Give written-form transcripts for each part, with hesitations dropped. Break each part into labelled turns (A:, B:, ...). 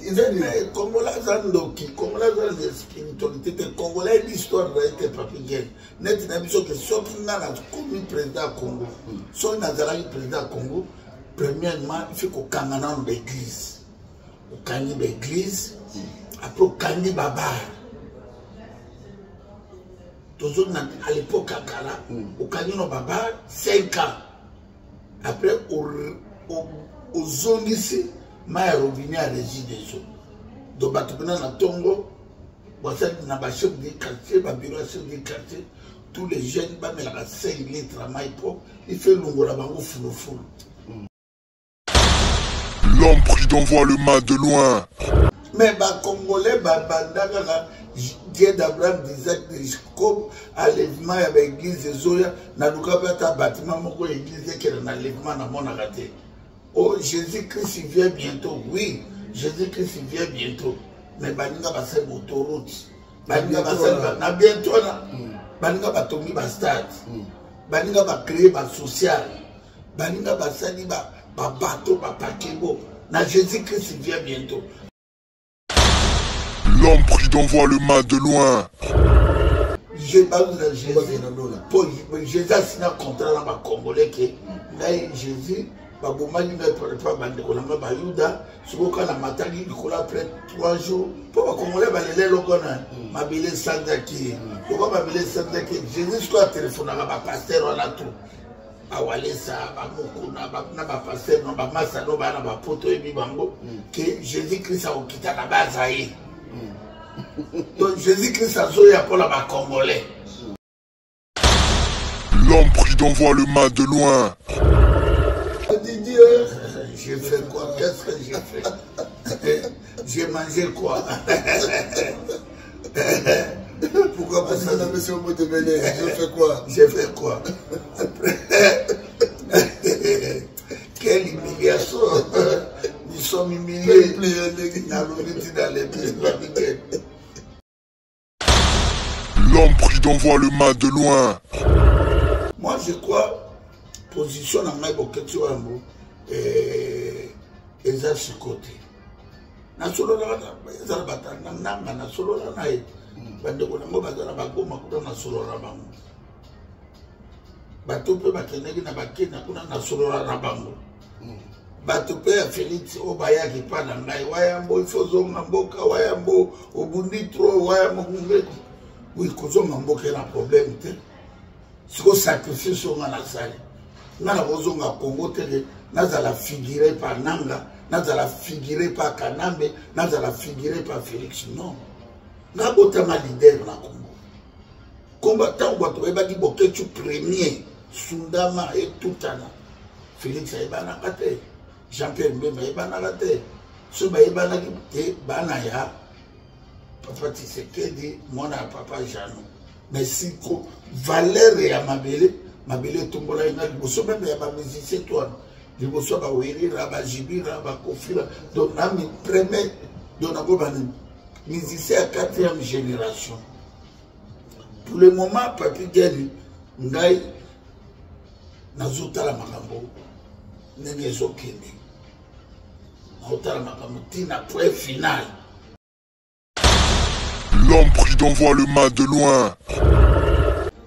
A: Eza nini? Congolais aza ndoki, Congolais aza na spiritualité te, Congolais ayebi histoire na ye te. Papi Gen, neti na biso ke soki nga nakomi président ya Congo, soki nazalaki président ya Congo, premièrement il faut kokanga nano baeglise. Okangi baeglise, après okangi babar. Tozongi na à l'époque ya kala. Okangi no babar 5 ans, après ozongisi mai ya robinet ya Régie des eaux. Donc bato mpena na ntongo basali na bachef de quartier, babureau ya chef de quartier, tous les jeunes bamelaka 5 litres ya mai mpo ife elongola bango fulufulu.
B: L'homme prudent voit le mal de loin.
A: Mais bacongolais babanda kaka Dieu d'Abraham, d'Isaac, de Jacob. Enlèvement ya baeglise ezoya, naluka mpe ata bâtiment moko ya église ekela na enlèvement, namonaka te. Oh, Jésus Christ vient bientôt. Oui, Jésus Christ vient bientôt, mais baninga basali autoroute, baninga basali na bientôt wana, baninga batongi bastade, baninga bacrée basocial, baninga basali babato, bapaquebot na Jésus Christ vient bientôt.
B: L'homme prudent voit le mal de loin.
A: Bazela Jésus mpo Jésus asina contrat na bacongolais ke ngai Jésus babomaki ngai mpa bandeko na ngai bayuda. Soki oka na mataki likolo après 3 jours, mpo bacongolais balela eloko wana, mabele esanzaki ye. Lokola mabele esanzaki ye, Jésus sikoyo atelefonaka bapasteur wana tout, bawalesa, bamokuna na bapasteur no bamasa no baa na bapoto, oyebi bango ke Jésus Christ akokita na baza ye. Donc Jésus Christ azoya mpona bacongolais.
B: L'homme prudent voit le mal de loin.
A: Didier, j'ai fait quoi? Qu'est-ce que j'ai fait? J'ai mangé quoi?
C: Pourquoi pas ça, monsieur Motebele? J'ai fait quoi?
A: J'ai fait quoi? Quelle humiliation! Nous sommes humiliés. Dans les.
B: L'homme prudent voit le mal de loin.
A: Moi, je crois, position na ngai, boketi yango eza siko te. Nasololaka, ezala batanda nanga, nasolola na ye, bandeko nango baza na bagoma kuna, nasolola na bango. Bato mpe bakendaki na bakenda kuna, nasolola na bango. Bato mpe ya Félix oyo bayaki mpa na ngai, wayambo ifo ozonga mboka, wayambo obundi trop, wayambo ngeki. Oui, kozonga mboka ena problème te. Siko sacrifice oyo nga nasali, nga na kozonga Congo teke nazala figuré par Nanga, nazala figuré par Kanambe, nazala figuré par Félix, non. Nga botama leader na Congo. Komba ntango bato bayebaki Boketshu premier sundama etutana, Félix ayebanaka te, Jean Pierre Mbemba ayebanaka te. So bayebanaki te bana ya papa Tisekedi, mwana ya papa Jano. Mais siko valeur ya mabele, mabele etombolaki nga liboso même ya bamusicien to wana, liboso ya bawerira, bajibira, bakofira. Donc nami premier, donc nakoba nini, musicien ya quatrième génération. Pour le moment, Papi Geni, ngai nazotala makambo ndenge ezokende, naotala makambo ntina point final.
B: L'homme prudent voit le mal de loin.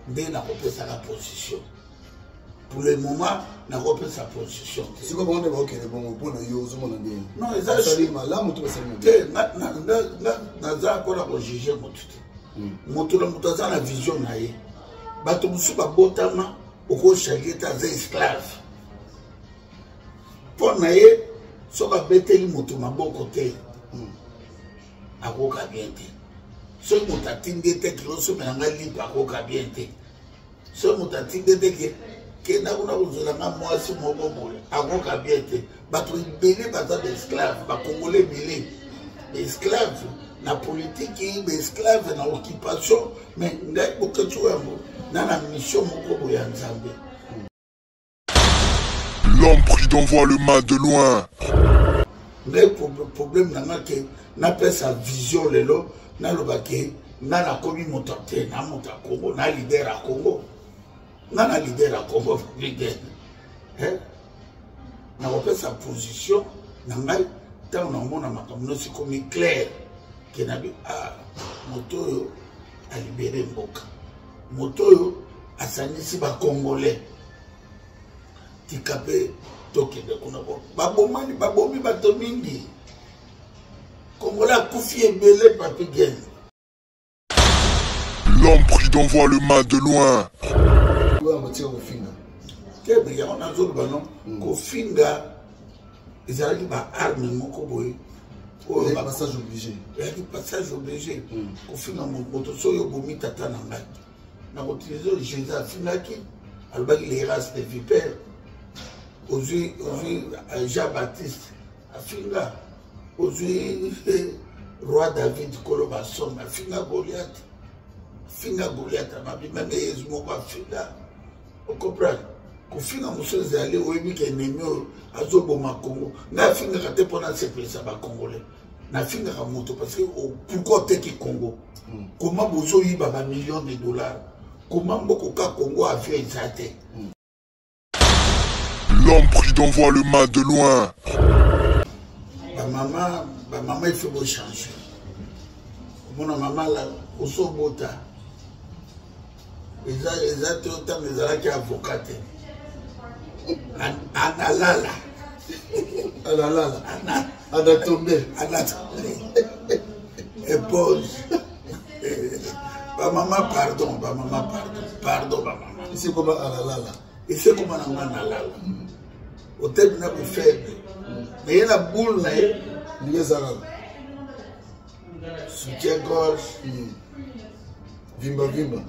A: Nde nakopesaka position. Pour le moment nakopesa position te.
C: Sikoyo bango nde bakokende bongo, mpona yo ozomona ndenge?
A: Non, eza
C: basali malamu to basali mabe?
A: Te, naza mpona kojuge motu te. Moto na moto aza na vision na ye. Bato mosusu babotama, okochange te, aza esclave. Mpo na ye, soki abeteli moto maboko te, akoka bien te. Soki moto atindi ye te kilo osomela ngai lipa, akoka bien te. Soki moto atindi ye te ke kenda kuna kozwela nga mwasi moko boye, akoka bien te. Bato ebele baza baesclave, bakongole ebele baesclave na politiki, baesclave na occupation. Mais ngai Boketshu yango na mission moko boye ya Nzambe.
B: L'homme prudent voit le mal de loin.
A: Ngai problème na nga ke napesa vision lelo, naloba ke nga nakomi moto te, na moto ya Congo, na leader ya Congo, nga na leader ya Congo, leader, nakopesa position na ngai. Ntango naomona makambo nyonso ekomi claire ke nabi ah, moto oyo alibere mboka, moto oyo asangisi bacongolais, tika mpe tokende kuna. Babomani, babomi bato mingi, congolais akufi ebele. Papi Gen.
B: L'homme prudent voit le mal de loin.
A: Te, yango nazoloba no hmm. Kofinga ezalaki baarme moko boye.
C: Oyo passage obligé.
A: Ezalaki passage obligé hmm. Kofinga moto, soki obomi tata na ngai, nakoutilize oyo Jésus afingaki, alobaki les races de vipère. Ozwi ozwi euh, Jean Baptiste afinga, ozwi roi David kolo basome afinga Goliath, afinga Goliath amabi meme Yezu moko afinga. Ocomprendre, kofinga mosusu ezali oyebi ke enemi oyo azoboma Congo. Ngai afingaka te mpo nasepelisa bacongolais, nafingaka moto parce que pourquoi oteki Congo? Koma bozoyiba bamillion de dollars, koma mboko ka Congo avion eza te.
B: L'homme prudent voit le mal de loin.
A: Bamama, bamama, il faut bochange. Omona mama la osobota eza eza te, ntango ezalaki avocat te, analala.
C: Analala, anatombe.
A: Anatombe éponge. Bamama, pardon, bamama, pardon, pardon, bamama.
C: Esi koma analala.
A: Esi koma na nga nalala, oteli na bofaible na ye na boule na ye.
C: Ndenge ezalaka.
A: Soutien gorge.
C: Vimba vimba.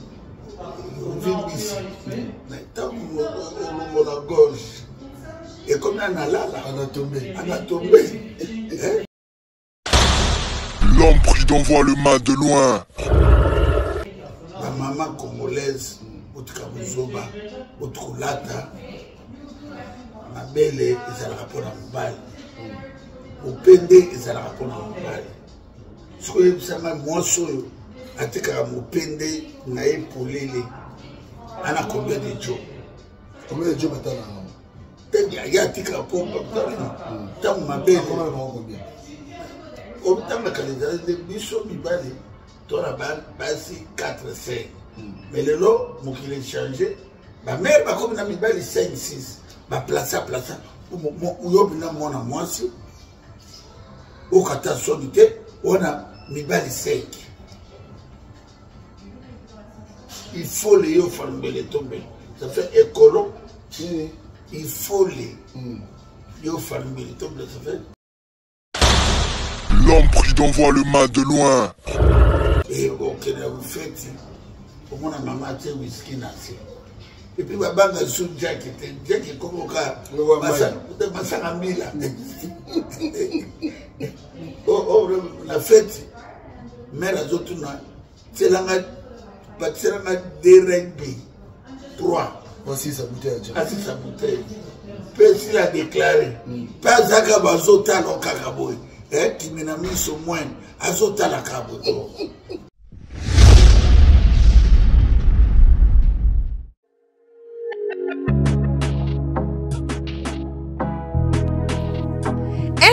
A: Ovimbisi na ntango olongola gorge, ekomi na nalala.
C: Anatombe.
A: Anatombe.
B: L'homme prudent voit le mal de loin.
A: Bamama congolaise, botika bozoba, botikolata mabele ezalaka mpona mobali, mopende ezalaka mpona mobali. Soki oyebisanga mwasi oyo atikaka mopende na ye polele ana combien de jour?
C: Combien de jour batalaka?
A: Ye atikaka mpo ntango mabele otangaka ezali nde biso mibale to na basi 4 5. Mais lelo mokili echange, bamare bakomi na mibali 5 6, baplaça plaça oyo mpena mwana mwasi okata soni te wana mibali 5. Il faut le yo falumbele tombele, ça fait écolo. Il faut le yo falumbele tombele, ça fait.
B: L'homme prudent voit le mal de loin.
A: Okende ya bofeti, omona mama atie whisky na se, et puis babanga lisusu jaki te, jaki ekomoka masanga mbila na feti. Mare azotuna tielanga, batielanga drb 3.
C: Asisa bouteille.
A: Asisa bouteille mpe esila déclaré mpe azaka bazotala kaka boye, kimi na miso mwene azotala kaka boye.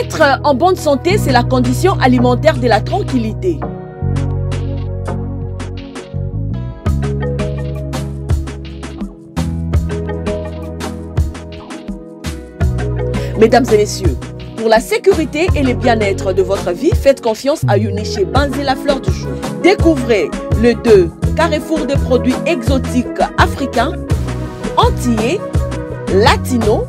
D: Être en bonne santé, c'est la condition alimentaire de la tranquillité. Mesdames et messieurs, pour la sécurité et le bien-être de votre vie, faites confiance à Uniche Banzé la fleur du jour. Découvrez le 2 carrefour de produits exotiques africains, antillais, latinos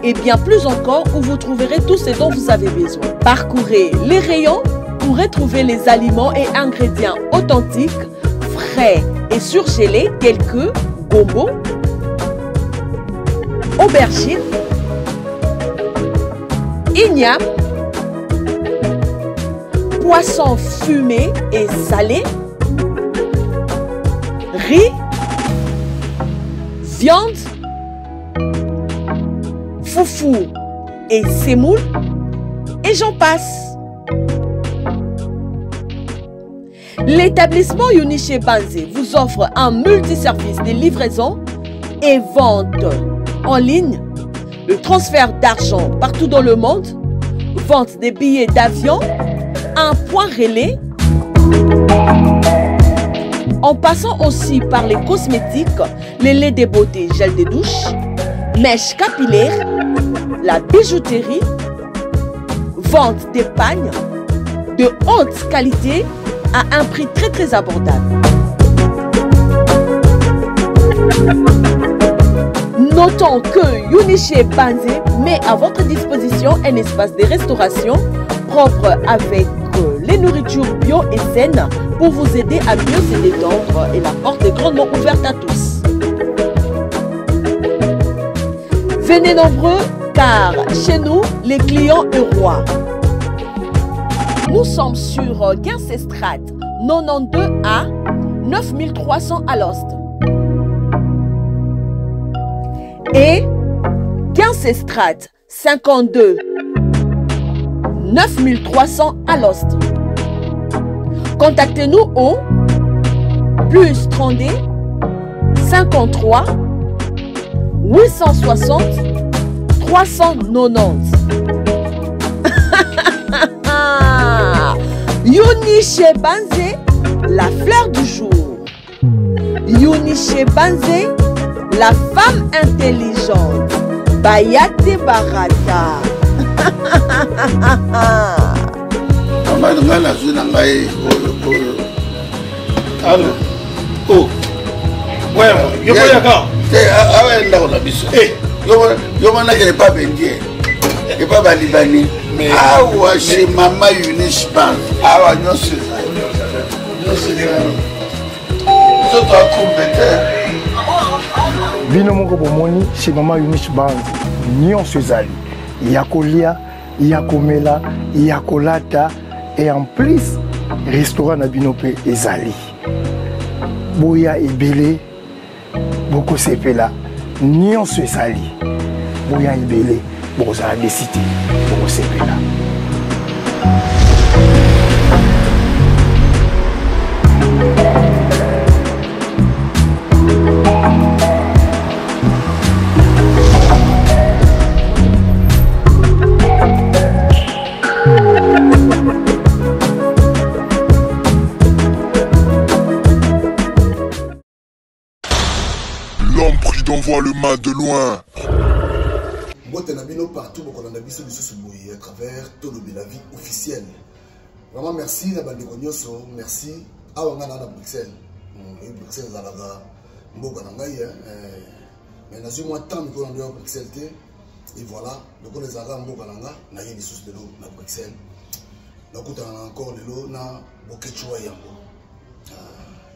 D: et bien plus encore, où vous trouverez tout ce dont vous avez besoin. Parcourez les rayons pour retrouver les aliments et ingrédients authentiques, frais et surgelés tels que gombo, aubergine, igname, poisson fumé et salé, riz, viande, foufou et semoule, et j'en passe. L'établissement Uniche Banze vous offre un multiservice de livraison et vente en ligne, le transfert d'argent partout dans le monde, Vente des billets d'avion, un point relais, en passant aussi par les cosmétiques, les laits de beauté, gel de douche, mèches capillaires, la bijouterie, vente des pagnes de haute qualité à un prix très très abordable. Notons que Yuniche Banze met à votre disposition un espace de restauration propre avec euh, les nourritures bio et saines pour vous aider à mieux se détendre et la porte est grandement ouverte à tous. Venez nombreux car chez nous, les clients est roi. Nous sommes sur Strat 92A 9300 à l'Ost. Et Strat 52 9300 à l'Ost. Contactez-nous au plus 32 53 860 390. Yuni Banze, la fleur du jour. Yuni Banze, la femme intelligente. Bayate Barata.
A: Mama ngai nazwi na ngai oyo oyo.
E: Allo. Oh. Ouais, yo koyaka.
A: Te awa ya ndako na biso.
E: Eh.
A: Yo monaki epa bendie. Epa balibani. Awa chez mama Eunice Bank. Awa nyonso ezali. Nyonso ezali. Nzoto akumbe te.
F: Bino moko bomoni chez mama Eunice Bank nyonso ezali ya kolia ya komela ya kolata et en plus restaurant na bino mpe ezali boya ebele bokosepela nyonso ezali boya ebele bokozala desi te bokosepela.
B: L'homme prudent voit le mal de loin.
C: Mbote na bino partout bokolanda biso lisusu boye à travers Tolobela vie officielle. Vraiment merci na bandeko nyonso, merci. Awa nga na na Bruxelles. Et Bruxelles ezalaka mboka na ngai hein. Mais nazwi mwa temps mikolo na ndoya Bruxelles te. Et voilà, lokola ezalaka mboka na nga, naye lisusu lelo na Bruxelles. Nakutana na encore lelo na Boketshu wa Yambo.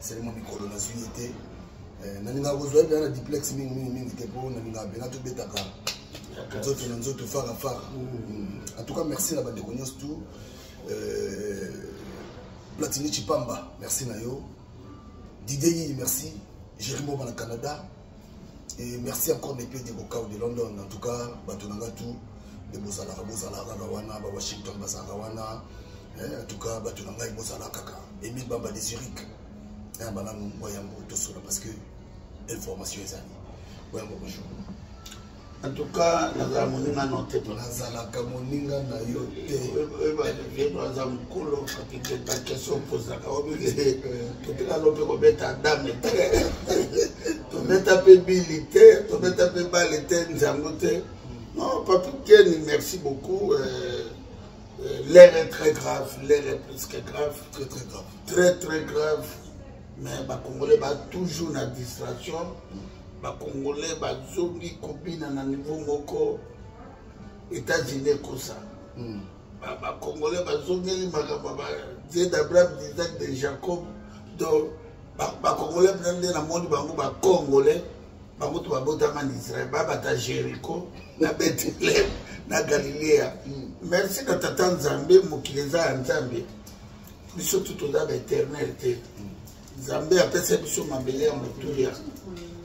C: Selema mikolo nazwi ye te. Nalingaka kozwa ye mpenza na duplex mingi mingi mingi te mpo nalingaka mpenza tobetaka nzoto na nzoto fara fara. En tout cas merci na bandeko nyonso tout. Platini Chipamba, merci na yo. Didier Yi, merci. Jérémy Boba na Canada. Et merci encore Nepe de Bokao de London. En tout cas, bato na nga tout de bozalaka bozalaka kaka wana, ba Washington bazalaka wana. En tout cas, bato na ngai bozalaka kaka. Emile Bamba de Zurich. Bananu Wayambo tosola parce que information ezali. Wayambo, bonjour.
A: En tout cas, nazala moninga no te.
C: Nazalaka moninga na yo te.
A: Aza mokolo bakestion opozaka totikala mpe kobeta dame te, tobeta mpe bili te, tobeta mpe bale te, nzango te. Non, Papi Ken, merci beaucoup. L'air est très grave, l'air est plus que grave.
C: Très très grave.
A: Très très grave. Mais ba Congolais ba toujours na distraction. Ba Congolais bazongi kobina na niveau moko États-Unis ekosa. Ba Congolais bazongeli makambo ba Dieu d'Abraham, d'Isaac, de Jacob. Donc ba Congolais mpenza nde namoni bango ba Congolais bango to babotama na Israël, babata Jéricho na Bethléem na Galilea. Merci na tata Nzambe, mokili eza ya Nzambe. Biso tu toza ba éternel te. Nzambe apesa biso mabele ya motuya,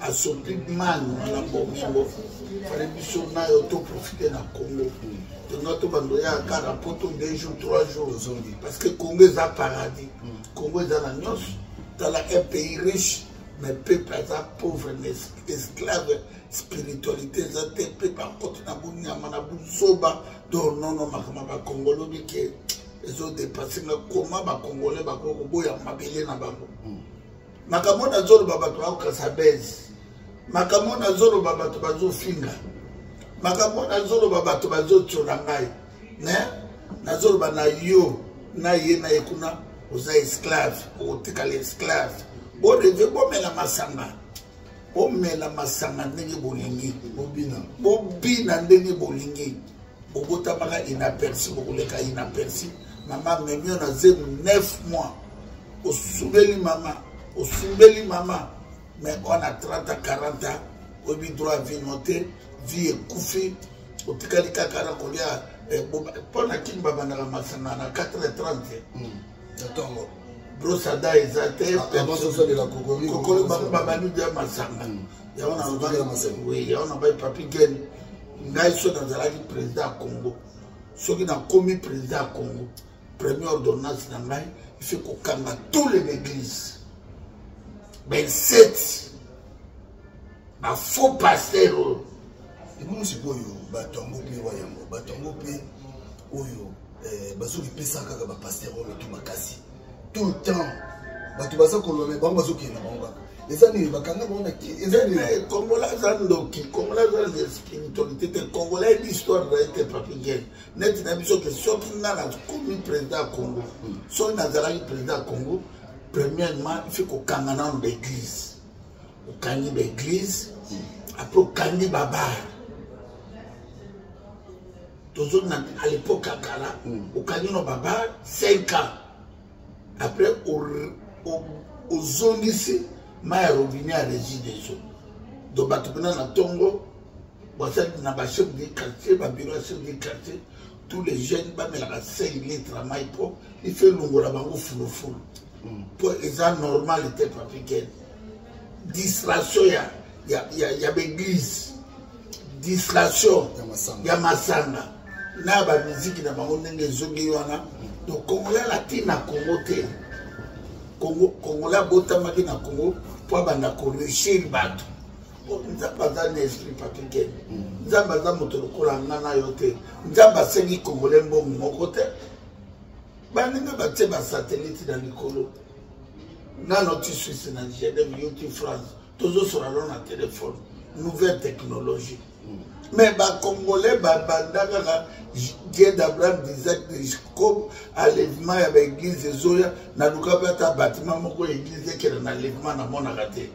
A: asopi manu na bomengo, fale biso nayo toprofite na Congo. Tonga to bando ya kaka poto 2 jours 3 jours, parce que Congo eza paradis. Congo eza na nyonso. Tala un pays riche. Mais peuple aza pauvre na esclave, spiritualité eza te. Peuple akoti na bonyama, na buzoba. Donc nono, makambo ya bakongolo bike ezodepase nga. Koma bakongolais bakoki koboya mabele na bango? Makambo nazoloba, bato bakokasa bese. Makambo nazoloba, bato bazofinga. Makambo nazoloba, bato bazotiola ngai. Me nazoloba na yo, na ye, na ye kuna, oza esclave, okotikala esclave. Boreve, bomela masanga, bomela masanga ndenge bolingi.
C: Bobina.
A: Bobina ndenge bolingi. Bobotamaka inaperçu, bokoleka inaperçu. Mama amemi yo na zemi 9 mois, osubeli mama, osumbeli mama, mais wana 30 40 ans, oyebi droit vie no te, vie ekufi, otikali kaka na kolia. Mpo na kini babandaka masanga na 4h30.
C: Na ntongo.
A: Brosada eza te.
C: Avant kokoli.
A: Kokoli, bango babandi deya masanga. Yango na, yango na bai Papi Gen. Ngai so nazalaki président ya Congo, soki nakomi président ya Congo, première ordonnance na ngai, il faut kokanga tous les églises, 27 bafaux pasteur oyo.
C: Ebongo sikoyo bato yango mpe wa yango, bato yango mpe oyo bazokipesa kaka bapasteur oyo mitu makasi tout le temps, bato baza koloba, bango bazokende na bango kaka. Eza nini? Bakanga bango na eza nini?
A: Congolais aza ndoki, Congolais aza na spiritualité te. Congolais ayebi histoire na ye te. Papi Gen, neti na biso ke soki nga nakomi président ya Congo, soki nazalaki président ya Congo, premièrement il faut kokanga nano baéglise. Okangi baéglise, après okangi babar. Tozongi na à l'époque ya kala. Okangi no babar 5 ans, après ozongisi mai ya robinet ya Régie des eaux. Donc bato mpena na ntongo basali na bachef de quartier, babureau ya chef de quartier, tous les jeunes bamelaka 5 litre ya mai mpo ife elongola bango fulufulu, mpo eza normal te. Papi Gen, distraction ya baéglise, distraction ya masanga na bamiziki na bango ndenge ezongi wana. Donc Congolais alati na Congo te. Congolais abotamaki na Congo mpo abanda koréussir bato. Nzambe aza na esprit. Papi Gen, Nzambe aza moto lokola nga na yo te. Nzambe asengi Congolais mbongo moko te. Baninga batie basatellite na likolo, nano ti Suisse na Genève, yo ti France, tozosola no na telefone, nouvelle technologie. Mais bacongolais babanda kaka Dieu d'Abraham, d'Isaac, de Jacob. Enlèvement ya baéglise ezoya, naluka mpe ata bâtiment moko église ekende na enlèvement, namonaka te.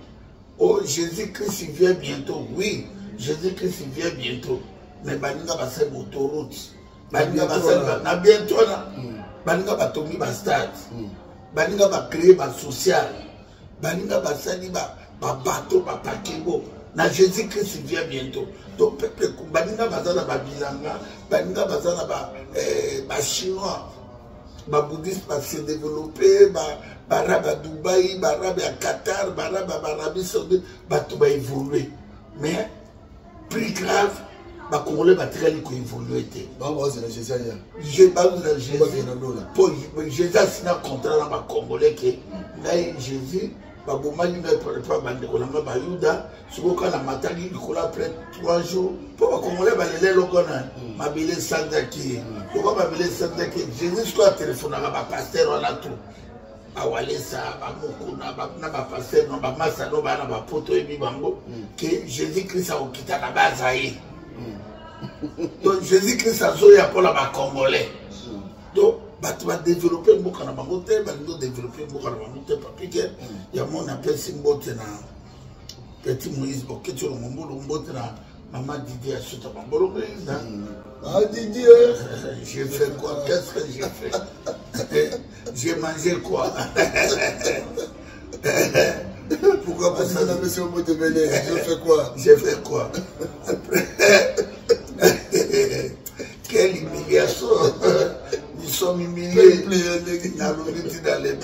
A: Oh, Jésus Christ vient bientôt. Oui, Jésus Christ vient bientôt, mais baninga basali autoroute, baninga basali na bientôt wana, baninga batongi bastade, baninga bacréer basocial, baninga basali babateau, bapaquebot na Jésus Christ vient bientôt. Donc peuple, baninga baza na babilanga, baninga baza na bachinois, babouddhiste base développé, baarabe ya Dubai, baarabe ya Qatar, baarabe ya baarabie Saoudite, bato baévolue. Mais plus grave, bacongolais batikali koévolue te.
C: Bazela Jésus aya.
A: Bazela Jésus po Jésus asina contrat na bacongolais ke ngai Jésus babomaki ngai mpa bandeko na ngai bayuda. Soki oka na mataki likolo après 3 jours, mpo bacongolais balela eloko na mabele esanzaki ye. Lokwa mabele esanzaki ye, Jésus sikoyo atelefonaka bapasteur wana tu, bawalesa, bamokuna na bapasteur no, bamasa no, bana bapoto, oyebi bango ke Jésus Christ akokita na baza ye. Donc Jésus Christ azoya mpona bacongolais. Donc bato badéveloppe mboka na bango te, balingi odéveloppe mboka na bango te. Papi Gen, yango napesi mbote na petit Moïse Boketi Olongombulu, mbote na mama Didier Asuta Bambolongo.
C: Ah, Didier.
A: J'ai fait quoi? Qu'est-ce que j'ai fait? J'ai mangé quoi?
C: Pourquoi pas ça? Monsieur Motebele, j'ai fait quoi?
A: J'ai fait quoi? Après, quelle humiliation! Nous sommes humiliés. Nalobi ti dans les.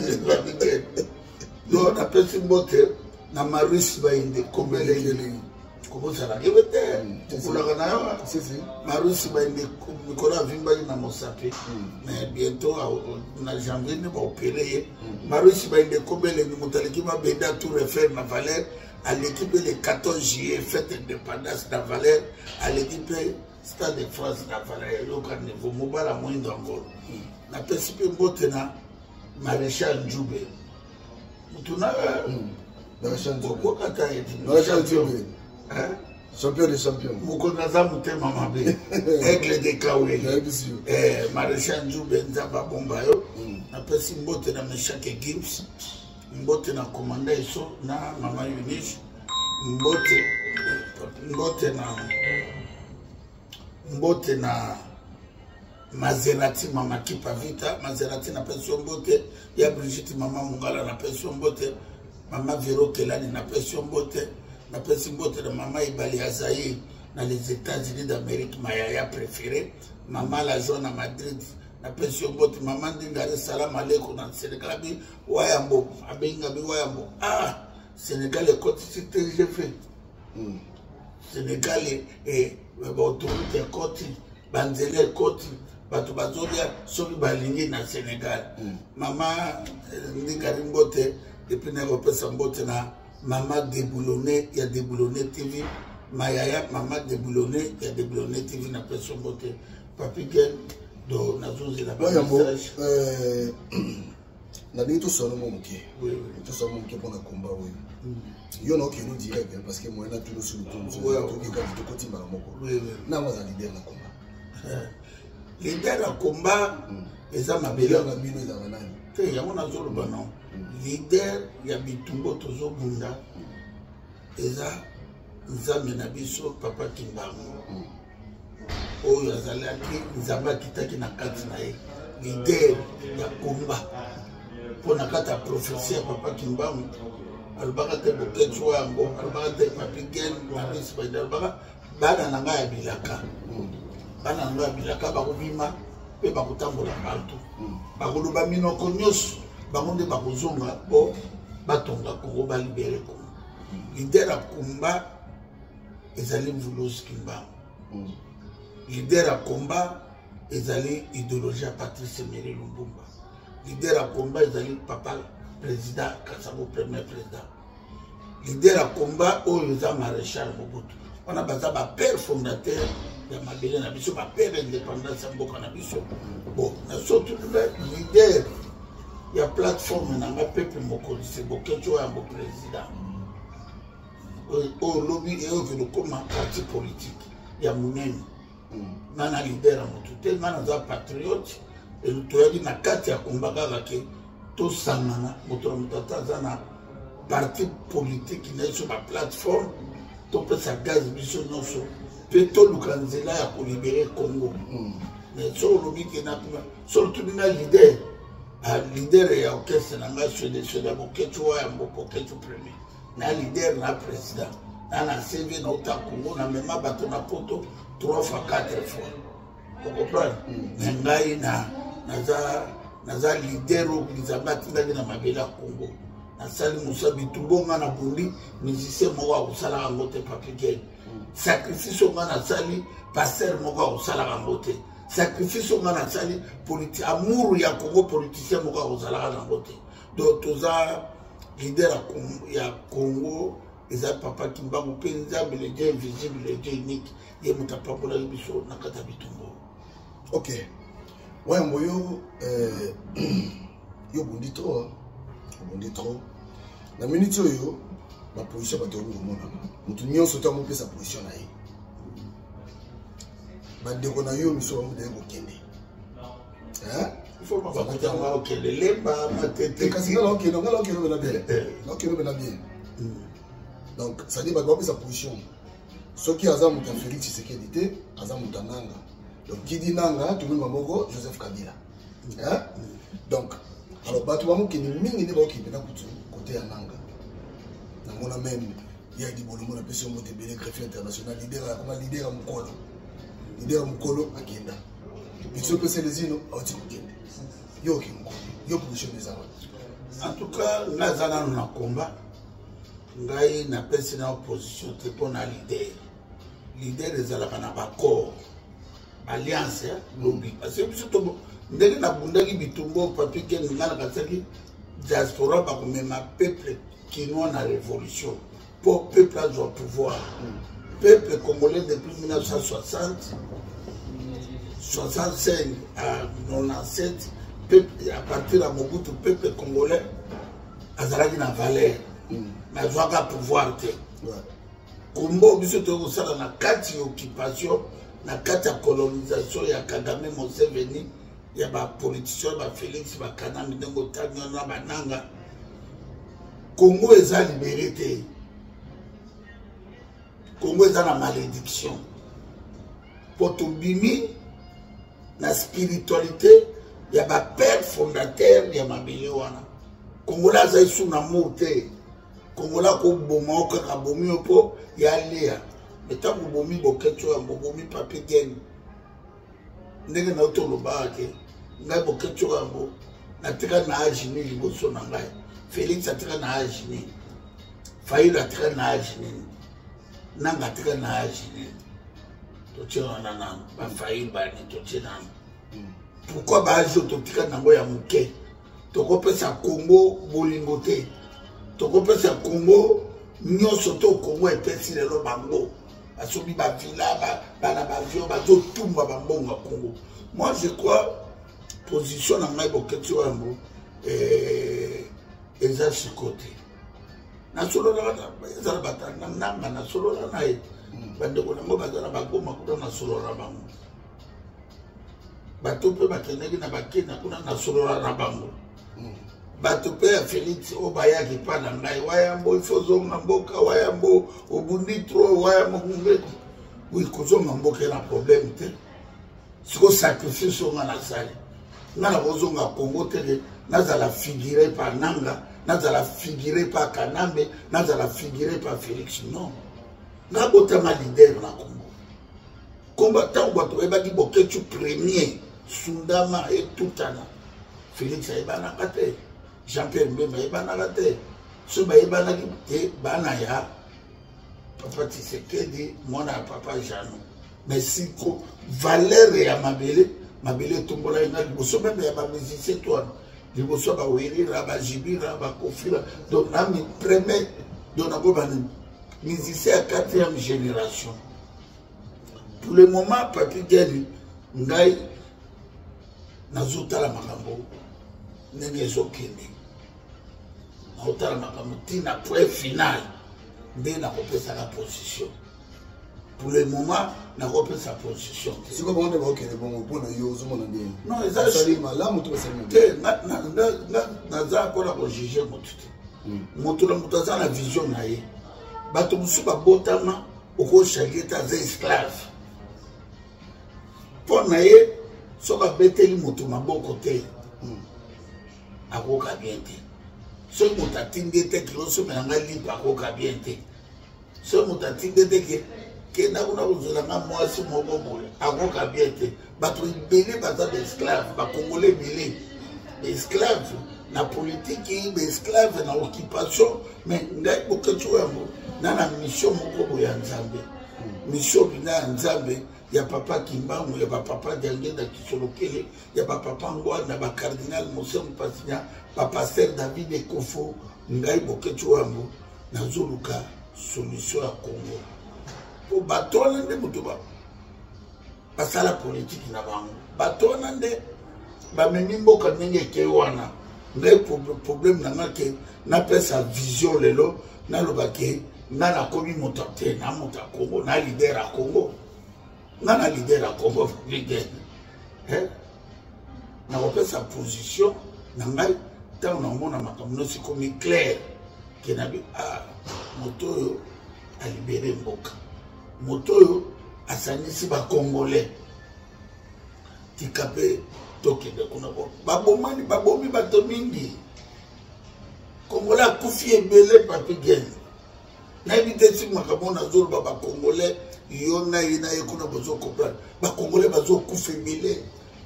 A: Donc napesi mbote na Maris Bainde Kombelenge. Kobosana ebe te, okulaka na yo. Marusi baende mikolo avimbaki na mosapi, mais bientôt na janvier nde baopere ye. Marusi baende kobelengi, moto aleki mabenda tour Eiffel na valeur, aleki mpe le 14 juillet, fête indépendance na valeur, aleki mpe Stade de France na valeur. Yoka niveau mobala moindo ya ngolo. Napesi mpe mbote na Maréchal Njube, mutu na okokata.
C: Champion de champion.
A: Mokonzi aza motema mabe, aigle de Kaweli, Maréchal Njube, Nzambe abomba yo. Napesi mbote na Meshake Gibbs, mbote na komanda Eso na mama Eunice, mbote, mbote na mbote na Maserati, mama Kipa Vita Maserati, napesi yo mbote. Ya Brigitte, mama Mongala, napesi yo mbote. Mama Vero Kelani, napesi yo mbote. Napesi mbote na mama Ibali ya Zaïre na les États-Unis d'Amérique, mayaya préféré, mama La Joie na Madrid, napesi yo mbote. Mama Ndingari, salam aleko na Sénégal. Abi Wayambo, abengi abi Wayambo, ah, Sénégal ekotisi TGV. Sénégal e baautorité ekoti, banzela ekoti, bato bazolia soki balingi na Sénégal. Mama Ndingari, mbote. Et puis nakopesa mbote na mama Deboulone ya Deboulone TV, mayaya mama Deboulone ya Deboulone TV, napesi yo mbote. Papi Gen do, nazozela bamessage.
C: Nalingi tosala mwa moke, tosala mwa moke mpona komba oyo. Yo na okende direct parce que moyen natuni osi lutokekati, tokoti mbala moko. Nango aza leader na komba?
A: Leader ya komba eza mabele
C: na bino ezalaka nani?
A: Te, yango nazoloba non, leader ya bitumba tozobunda eza Nzambe na biso, Papa Kimbangu, oyo azalaki Nzambe akitaki na kati na ye. Leader ya komba, mpo na kati ya prophétie ya Papa Kimbangu, alobaka te Boketshu yango, alobaka te Papi Gen Maris Baida, alobaka bana na ngai ya bilaka, bana na ngai ya bilaka bakobima mpe bakotambola partout, bakoloba minoko nyonso, bango nde bakozonga mpo batonga Kongo, balibere Kongo. Leader ya komba ezali Mvuluzi Kimbangu. Leader ya komba ezali idéologie ya Patrice Emery Lumumba. Leader ya komba ezali papa président Kasavubu, premier président. Leader ya komba oyo eza Maréchal Mobutu. Wana baza bapère fondateur ya mabele na biso, bapère indépendance ya mboka na biso. Bon, na surtout leader ya plateforme na nga, peuple mokonzi, se Boketshu oyo yango président, oyo lobi eyoki lokoma parti politique ya monene. Nga na leader ya motu te, nga naza patriote. Toyaki na kati ya komba kaka ke tosangana, moto na moto ata aza na parti politique na biso, baplateforme, topesa gaz biso nyonso mpe toluka nzela ya kolibere Congo. Mais so olobi ke na surtout nga leader, leader ya orchestre na nga, Swede Swede ya Boketshu wa yambo, Boketshu premier, na leader na président na CV na uta Congo, na mema bato na poto trois fois, quatre fois, ocomprendre? Mais ngai na naza leader oyo Nzambe atindaki na mabele ya Congo. Nasali mosala bitumba nga na bundi, musicien moko akosalaka yango te. Papi Gen, sacrifice oyo nga nasali, pasteur moko akosalaka yango te. Sacrifice oyo nga nasali, amour ya Congo, politicien moko akozalaka nango te. Donc toza leader ya Congo eza Papa Kimbangu mpe Nzambe, le Dieu invisible, le Dieu unique, ye moto apambolaki biso na kati ya bitumba.
C: Ok, Wayambo, yo yo obundi trop, obundi trop. Na minute oyo baposition, bato okomi komonana, moto nyonso to amopesa position na ye. Bandeko na yo miso bamodeye kokende.
A: Okende Lemba, Matete.
C: Kasi nga naokende, nga naokende obena bien, naokende obena bien. Donc c'est-à-dire bato bapesa position, soki aza moto ya Félix Tshisekedi te, aza moto ya Nanga. Donc kidi Nanga tomema moko Joseph Kabila. Donc alors bato bamokende mingi nde baokende na kutu kote ya Nanga. Namona même ya libolongo, napesi yo moto ebele, greffier international, leader, akoma leader ya mokolo, leader ya mokolo akenda biso mpe Selezino auti kokende. Yo oke mokolo, yo position eza wapi?
A: En tout cas, nga aza nano na combat. Ngai napesi na opposition te mpo na leader. Leader ezalaka na baccord, alliance lobi, parce que biso to ndenge nabundaki bitumba papi ken, ngai nakasaki diaspora bakomema peuple kinois na révolution mpo peuple azwa pouvoir. Peuple congolais depuis 1960, 65 à 97, peuple, à partir ya Mobutu, peuple congolais azalaki na valeur, mais azwaka pouvoir te. Kombo biso toyei kosala na kati ya occupation, na kati ya colonisation ya Kagame, Museveni, ya bapoliticien ya baFélix, bakanambi, ndenge otangi wana, bananga, Congo eza libéré te. Congo eza na malédiction mpo tobimi na spiritualité ya bapère fondateur ya mabele wana. Congolais aza esu na amour te. Congolais akoboma yo kaka, abomi yo mpo ya lia. Me ntango obomi Boketshu yango, obomi Papi Gene, ndenge na yo tolobaka ke ngai Boketshu yango natika na age nini liboso na ngai? Félix atika na age nini? Fayulu atika na age nini? Nanga atika na age nini? Totie wana nano baFayulu bani, totie nano. Pourquoi baage oyo totika nango ya moke? Tokopesa Congo bolingo te, tokopesa Congo nyonso to Congo epesi lelo bango basombi bavilla, bana baavion, bazotumba bambongo ya Congo. Moi je crois, position na ngai Boketshu yango eza siko te. Nasololaka, ezala bato nanga, nasolola na ye, bandeko nango baza na bagoma kuna, nasolola na bango. Bato mpe bakendaki na bakenda kuna, nasolola na bango. Bato mpe ya Félix oyo bayaki mpa na ngai: "Wayambo, ifo ozonga mboka. Wayambo, obundi trop. Wayambo." Oui, kozonga mboka ena problème te. Siko sacrifice oyo nga nasali, nga na kozonga Congo teke nazala figuré par Nanga, nazala figuré par Kanambe, nazala figuré par Félix, non. Nga botama leader na Congo. Komba ntango bato bayebaki Boketshu premier sundama etutana, Félix ayebanaka te, Jean Pierre Mbemba ayebanaka te. So bayebanaki te, bana ya papa Tisekedi, mwana ya papa Jano. Mais siko valeur ya mabele, mabele etombolaki nga liboso même ya bamusicien to wana, liboso ya baWerra, baJB, baKoffira. Donc nami premier, donc nakoba nini, musicien ya quatrième génération pour le moment. Papi Geni, ngai nazotala makambo ndenge ezokende, naotala makambo ntina point final nde nakopesaka position. Pour le moment nakopesa position te.
C: Sikoyo bango nde bakokende bongo, mpona yo ozomona ndenge?
A: Non, eza
C: basali malamu to basali mabe?
A: Te, naza mpona kojuger motu te. Moto na moto aza na vision na ye. Bato mosusu babotama, okochange te, aza esclave mpo na ye. Soki abeteli moto maboko te, akoka bien te. Soki moto atindi ye te kilosomela ngai lipa, akoka bien te. Soki moto atindi ye te ke kenda kuna kozwela nga mwasi moko boye, akoka bien te. Bato ebele baza baesclave, bakongole ebele baesclave na politiki, baesclave na occupation. Mais ngai Boketshu yango na mission moko boye ya Nzambe, mission mpena ya Nzambe, ya papa Kimbangu, ya bapapa Diangenda Kisolokele, ya bapapa Ngwanda, bacardinal Monsengwo Pasinya, bapasteur David Ekofo. Ngai Boketshu yango nazoluka solution ya Congo mpo bato wana nde moto basala politiki na bango, bato wana nde bamemi mboka ndenge ekei wana. Ngai problème na nga ke napesa vision lelo, naloba ke nga nakomi moto te, na moto ya Congo, na leader ya Congo, nga na leader ya Congo, leader. Nakopesa position na ngai ntango naomona makambo nyonso ekomi clair ke nabi ah, moto oyo alibere mboka, moto oyo asangisi bacongolais, tika mpe tokende kuna. Babomani, babomi bato mingi, Congolais akufi ebele. Papi Gen, nayebi te si makambo nazoloba bacongolais, yo na ye na ye kuna bozocomprendre. Bacongolais bazokufa ebele,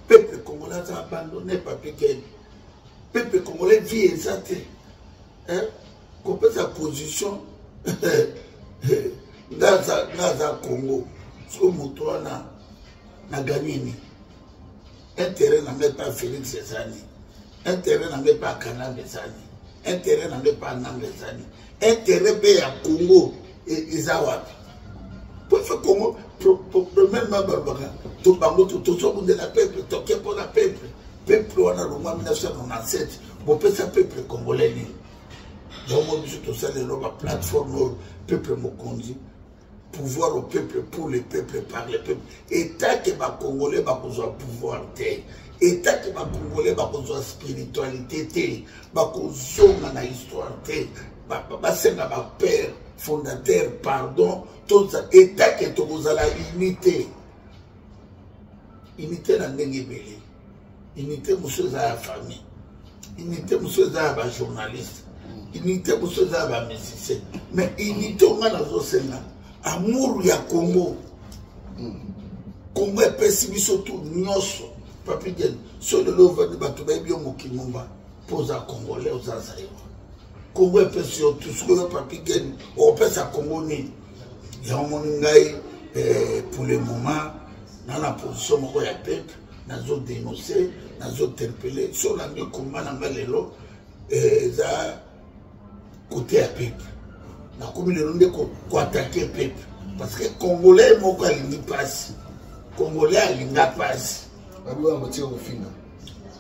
A: peuple congolais aza abandonné. Papi Gen, peuple congolais vie eza te, kopesa position. Nga aza Congo, soki moto wana na gagné nini? Intérêt na ngai epa Félix eza nini? Intérêt na ngai epa Kanambe eza nini? Intérêt na ngai epa Nanga eza nini? Intérêt mpe ya Congo eza wapi? Po fe Congo, premièrement, balobaka to bango tozobundela peuple, toke mpona peuple. Peuple wana longwa 1997, bopesa peuple congolais nini? Yango biso tosala lelo baplateforme oyo, peuple mokonzi, pouvoir au peuple, pour le peuple, par le peuple. Etake bacongolais bakozwa pouvoir te, etake bacongolais bakozwa spiritualité te, bakozonga na histoire te, basenga bapère fondateur pardon. Etake tokozala unité, unité na ndenge ebele. Unité mosusu eza ya famille, unité mosusu eza ya bajournaliste, unité mosusu eza ya bamusicien. Mais unité onga nazosenga, amour ya Congo. Congo epesi biso tu nyonso. Papi Gen, so lelo ovandi, bato bayebi yo mokili momba mpo oza Congolais, oza Zaïrois. Congo epesi yo tu. Sikoyo Papi Gen, okopesa Congo nini? Yango moni ngai, pour le moment na position moko ya peuple, nazodénonce, nazointerpeller. So olandi komba na ngai lelo, eza côté ya peuple. Nakomi lelo nde koattaquer peuple, parce que Congolais moko alingi mpasi, Congolais alinga mpasi.
C: Babi wana botika kofinga.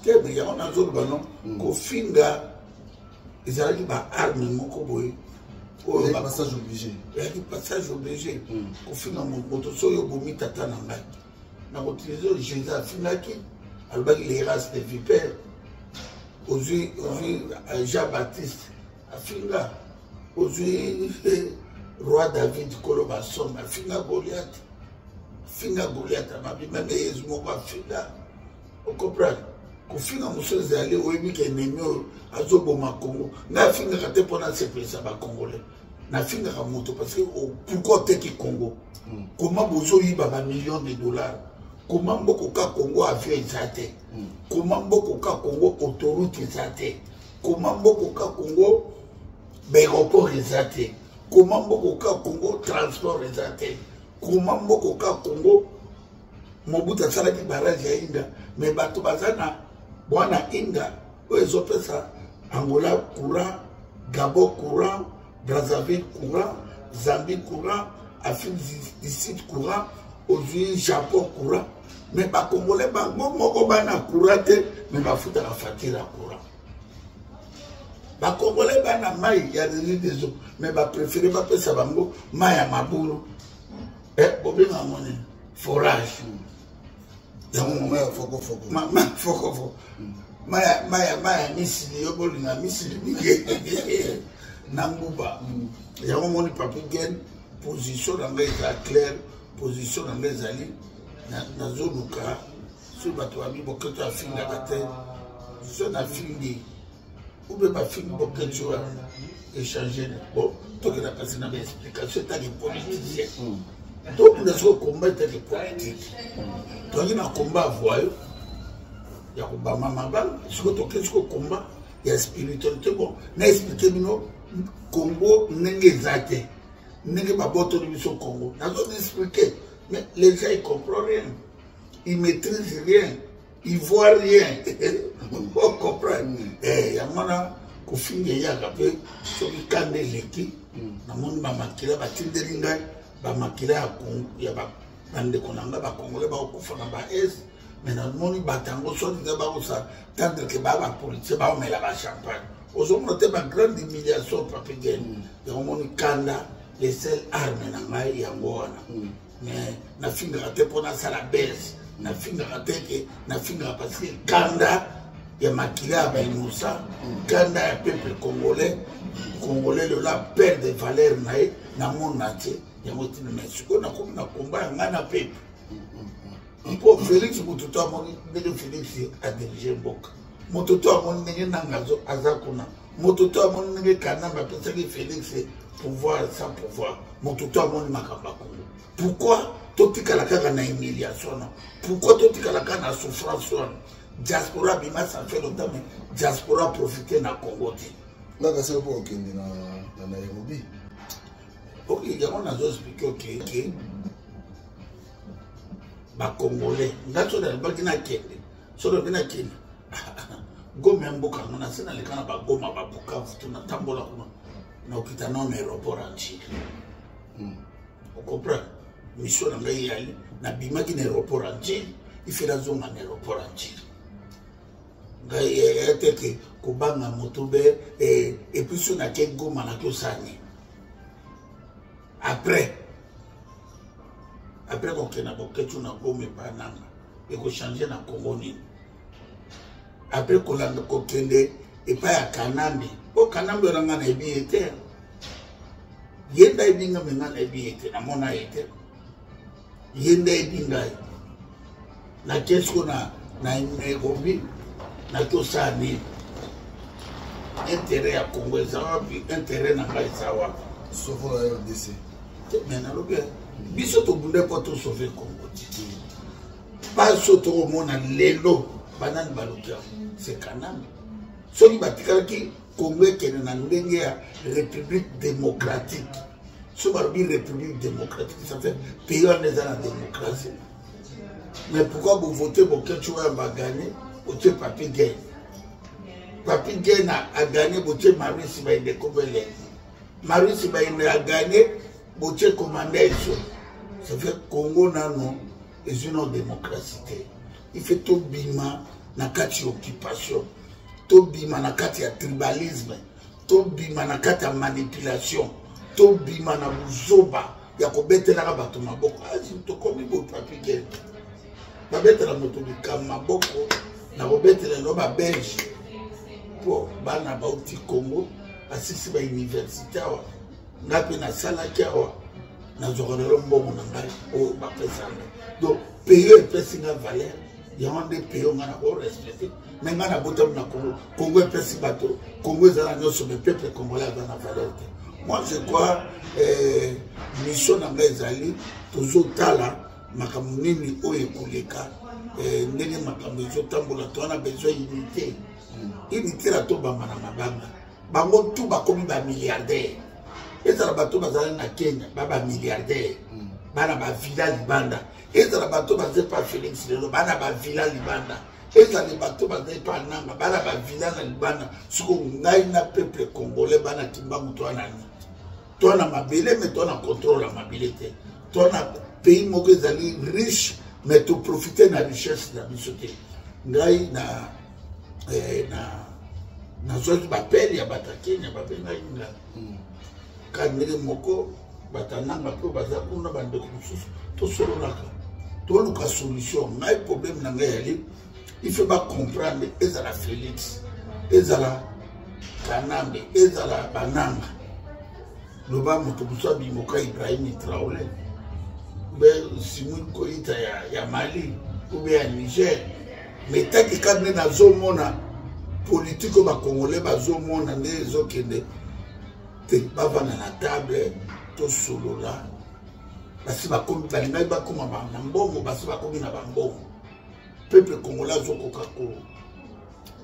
A: Te, me yango nazoloba, no, kofinga ezalaki baarme moko boye.
C: Oyo passage obligé.
A: Ezalaki passage obligé. Kofinga moto, so oyo obomi tata na ngai, nakoutiliser oyo Jésus afingaki, alobaki les races de vipère. Ozwi Jean Baptiste afinga, ozwi roi David kolo basome afinga Goliath, afinga Goliath amabi. Même Yesu moko afinga. Ocomprendre, kofinga mosusu ezali oyebi ke ennemi oyo azoboma Congo. Ngai afingaka te mpo nasepelisa Bacongolais. Nafingaka moto parce que pourquoi oteki Congo? Koma bozoyiba bamillion de dollars? Koma mboka ka Congo avion eza te? Koma mboka ka Congo autoroute eza te? Koma mboka ka Congo baéroport eza te? Koma mboka ka Congo transport eza te? Koma mboka ka Congo, Mobutu asalaki barrage ya Inga, mais bato baza na bwana Inga oyo ezopesa Angola courant, Gabon courant, Brazzaville courant, Zambie courant, Afrique du Sud courant, ozwi Japon courant, mais Bacongolais bango moko bana courant te, mais bafutaka facture ya courant. Bacongolais bana mai ya Régie des eaux, mais bapréféré bapesa bango mai ya mabulu. Bobenga yango nini? Forage.
C: Yango mai ya fokofoko.
A: Mai fokofoko, mai ya misili. Yo bolinga misili mingi na nguba. Yango moni Papi Gen, position na ngai eza claire. Position na ngai ezali, nazoluka soki bato babi Boketo afingaka te. So nafingi ube bafingi Boketo wana, échange. Bon, tokenda kasi na baexplication etaki politicien. Tokunda soki komba etaki politique, toyaki na komba ya voyo ya kobama mabanga. Sikoyo tokei sikoyo komba ya spiritualité. Bon, na expliquer bino Congo ndenge eza te, ndenge babotoli biso Congo. Nazo expliquer, mais les gens, ils comprennent rien, ils maîtrisent rien, ils voient rien. Ocomprendre, yango wana kofinga eyaka mpe soki kanda eleki. Namoni bamakila batindeli ngai, bamakila ya bandeko na ngai Bacongolais bakokufa na baese, mais namoni bato yango soki nde bakosa tendre ke baa bapoliticien, baomela bachampagne. Ozomona te bagrande humiliation, Papi Gen? Yango moni kanda, les seules arme na ngai yango wana. Mais nafingaka te mpo nasala bese, nafingaka te ke nafingaka parce que kanda ya makila ya bainosa, kanda ya peuple congolais. Congolais lelo aperde de valeur na ye na monde entier. Yango ntina. Mais sikoyo nakomi na komba ya ngai na peuple, mpo Félix, moto to amoni ndenge Félix adirige mboka, moto to amoni ndenge Nanga aza kuna, moto to amoni ndenge Kanambe apesaki Félix pouvoir sans pouvoir, moto to amoni makambo ya Congo. Pourquoi totikala kaka na humiliation wana? Pourquoi totikala kaka na souffrance wana? Diaspora abima, ça fait longtemps, mais diaspora profite na Congo te.
C: Ngaka seko mpo okende na Nairobi.
A: Ok, yango nazo explike oke ke bacongolais nga so nalobaki nakende, so nalobi nakende Goma ya mboka yango, nase naleka na bagoma, babukavu to natambola kuna, nakokita nano na aéroport ya Njili. Ocomprendre? Mission na ngai eyali nabimaki na aéroport ya Njili, ife nazonga na aéroport ya Njili. Ngai eteke kobanga moto be. Et puis so nake Goma, nake osala nini après kokenda Boketshu na Goma epa nanga? Ekochange na Congo nini après kolanda kokende epai ya Kanambe? Po Kanambe wana ngai nayebi ye te, ye nde ayebi ngai, me ngai nayebi ye te, namona ye te, ye nde ayebi ngai. Nake siko na Nairobi, nake osala nini? Intérêt ya Congo eza wapi? Intérêt na ngai eza wapi?
C: Sauvons la RDC.
A: Me nalobi, biso tobunda mpo tosauve Congo te. Mpasi oyo tokomona lelo, banani baluki yango? C'est Kanambe. Soki batikalaki Congo ekende na ndenge ya république démocratique, so balobi république démocratique, ça fait pays wana eza na démocratie. Mais pourquoi bovote Boketshu oyo bagane, otie Papi Gain? Papi Gain aganye, botie Marisi Bainde Kobele. Marisi Bainde aganye, botie commanda Eso. Ça fait Congo nano ezwi na démocratie te. Il fait tobima na kati ya occupation, tobima na kati ya tribalisme, tobima na kati ya manipulation, tobima na buzoba ya kobetelaka bato maboko. Asi tokomi boye, Papi Gain, babetela moto likambo maboko na kobetela elo babelge mpo bana bauti Congo, basisi bauniversité awa. Ngai mpe nasalaki awa, nazwaka lelo mbongo na ngai oyo bapesa ngai. Donc pays oyo epesi ngai valeur, yango nde pays oyo ngai nakorespecte. Me ngai nabotami na Congo, Congo epesi bato, Congo eza na nyonso, mais peuple congolais aza na valeur te. Moi je crois, mission na ngai ezali tozotala makambo nini oyo ekoleka, ndenge makambo ezotambola. Towana besoin unité, unité na tobamba na mabanga. Bango tu bakomi bamilliardaire, ezala bato bazali na Kenya, ba bamilliardaire, bana bavilla libanda, ezala bato baza epa Félix lelo, bana bavilla libanda, ezala bato baza epa Nanga, bana bavilla na libanda. Siko ngai na peuple congolais, bana Kimbangu, to wana nini? To na mabele, me to na contrôle ya mabele te. To na pays moko ezali riche, mais toprofite na richesse na biso te. Ngai na nazwaki bapele ya bato ya Kenya, babengaki nga ka ndenge moko. Bato ya Nanga mpe baza kuna, bandeko mosusu, tosololaka, toluka solution. Ngai problème na ngai yali, il faut bacomprendre, ezala Félix, ezala Kanambe, ezala bananga, loba moto mosusu abimoka, Ibrahim Traoré be Simui Koita ya Mali ube ya Niger. Mais taki kaka nde nazomona politike oyo bacongolais bazomona nde ezokende te. Bavanda na table, tosolola. Basi bakomi, balingaki bakóma na mbongo, basi bakomi na bambongo. Peuple congolais azokoka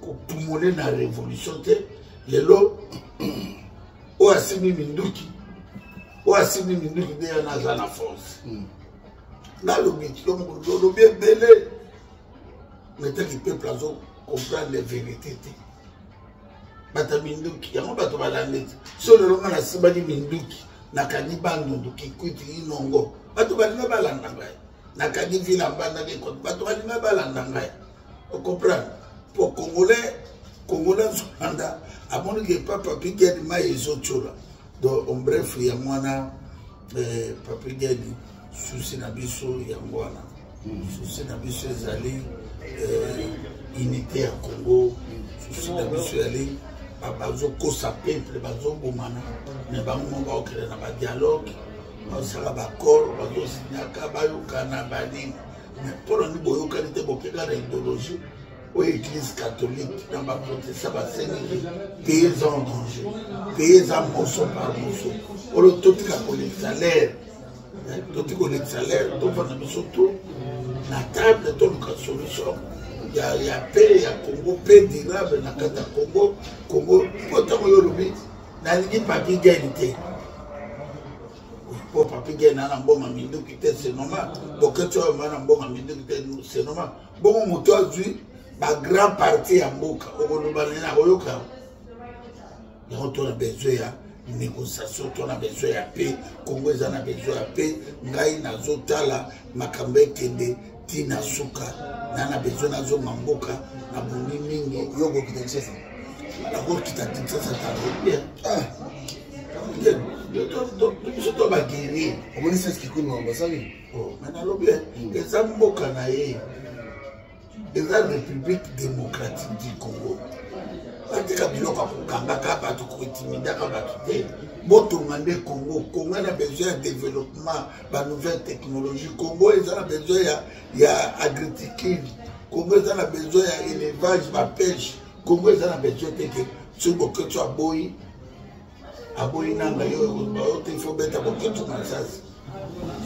A: kopumole na révolution te. Lelo oyo asimbi minduki, oyo asimbi minduki nde yana aza na force. Nalobi olobi ebele, mais taki peuple azo comprendre vérité te. Bato ya minduki yango, bato balandi te. So lelo nga nasimbaki minduki, nakangi Bandundu, Kikwiti, Inongo, bato balinga balanda ngai. Nakangi ville Mbandaka, ekoti, bato balinga balanda ngai. Ocomprendre? Po congolais, congolais azolanda, amoni ke papa Pigani mai ezotiola. Donc en bref, yango wana, Papi Gani, souci na biso yango wana. Souci na biso ezali unité ya Congo. Souci na biso ezali bazokosa peuple, bazobomana, me bango mo baokende na badialogue, bazosala baaccord, bazosinyaka, bayokana banini. Mais mpona nini boyokani te? Bokeka na idéologie oyo église catholique na baprotestant basengeli. Pays eza en danger, pays eza morceau par morceau. Oyo totika kolekisa l'air, totika kolekisa l'air, tofanda biso to na table, toluka solution ya paix ya Congo, paix durable na kati ya Congo. Congo mpo ntango oyo olobi nalingi Papi Gani te. Mpo Papi Gene na mbongo minduki te, c'est normal. Boketshu oyo na mbongo minduki te, c'est normal. Bongo moto azwi ba grand parti ya mboka, okoloba nini? Akoyoka yango. To na besoin ya négociation, to na besoin ya paix. Congo eza na besoin ya paix. Ngai nazotala makambo ekende ntina suka na besoin nazonga mboka, nabundi mingi.
C: Yo okokita Kinshasa?
A: Nakokita Kinshasa tango bien. Biso to baguerrier.
C: Omoni Sese Kikuni makambo asali.
A: Me nalobi, eza mboka na ye, eza République démocratique du Congo. Batika biloko ya kokangaka bato, kointimidaka bato te. Botonga nde Congo. Congo na besoin ya développement, banouvelle technologie. Congo eza na besoin ya agriculture. Congo eza na besoin ya élevage, bapêche. Congo eza na besoin te ke soki Boketshu aboyi, aboyi nanga, yo te, ifo beta Boketshu masasi.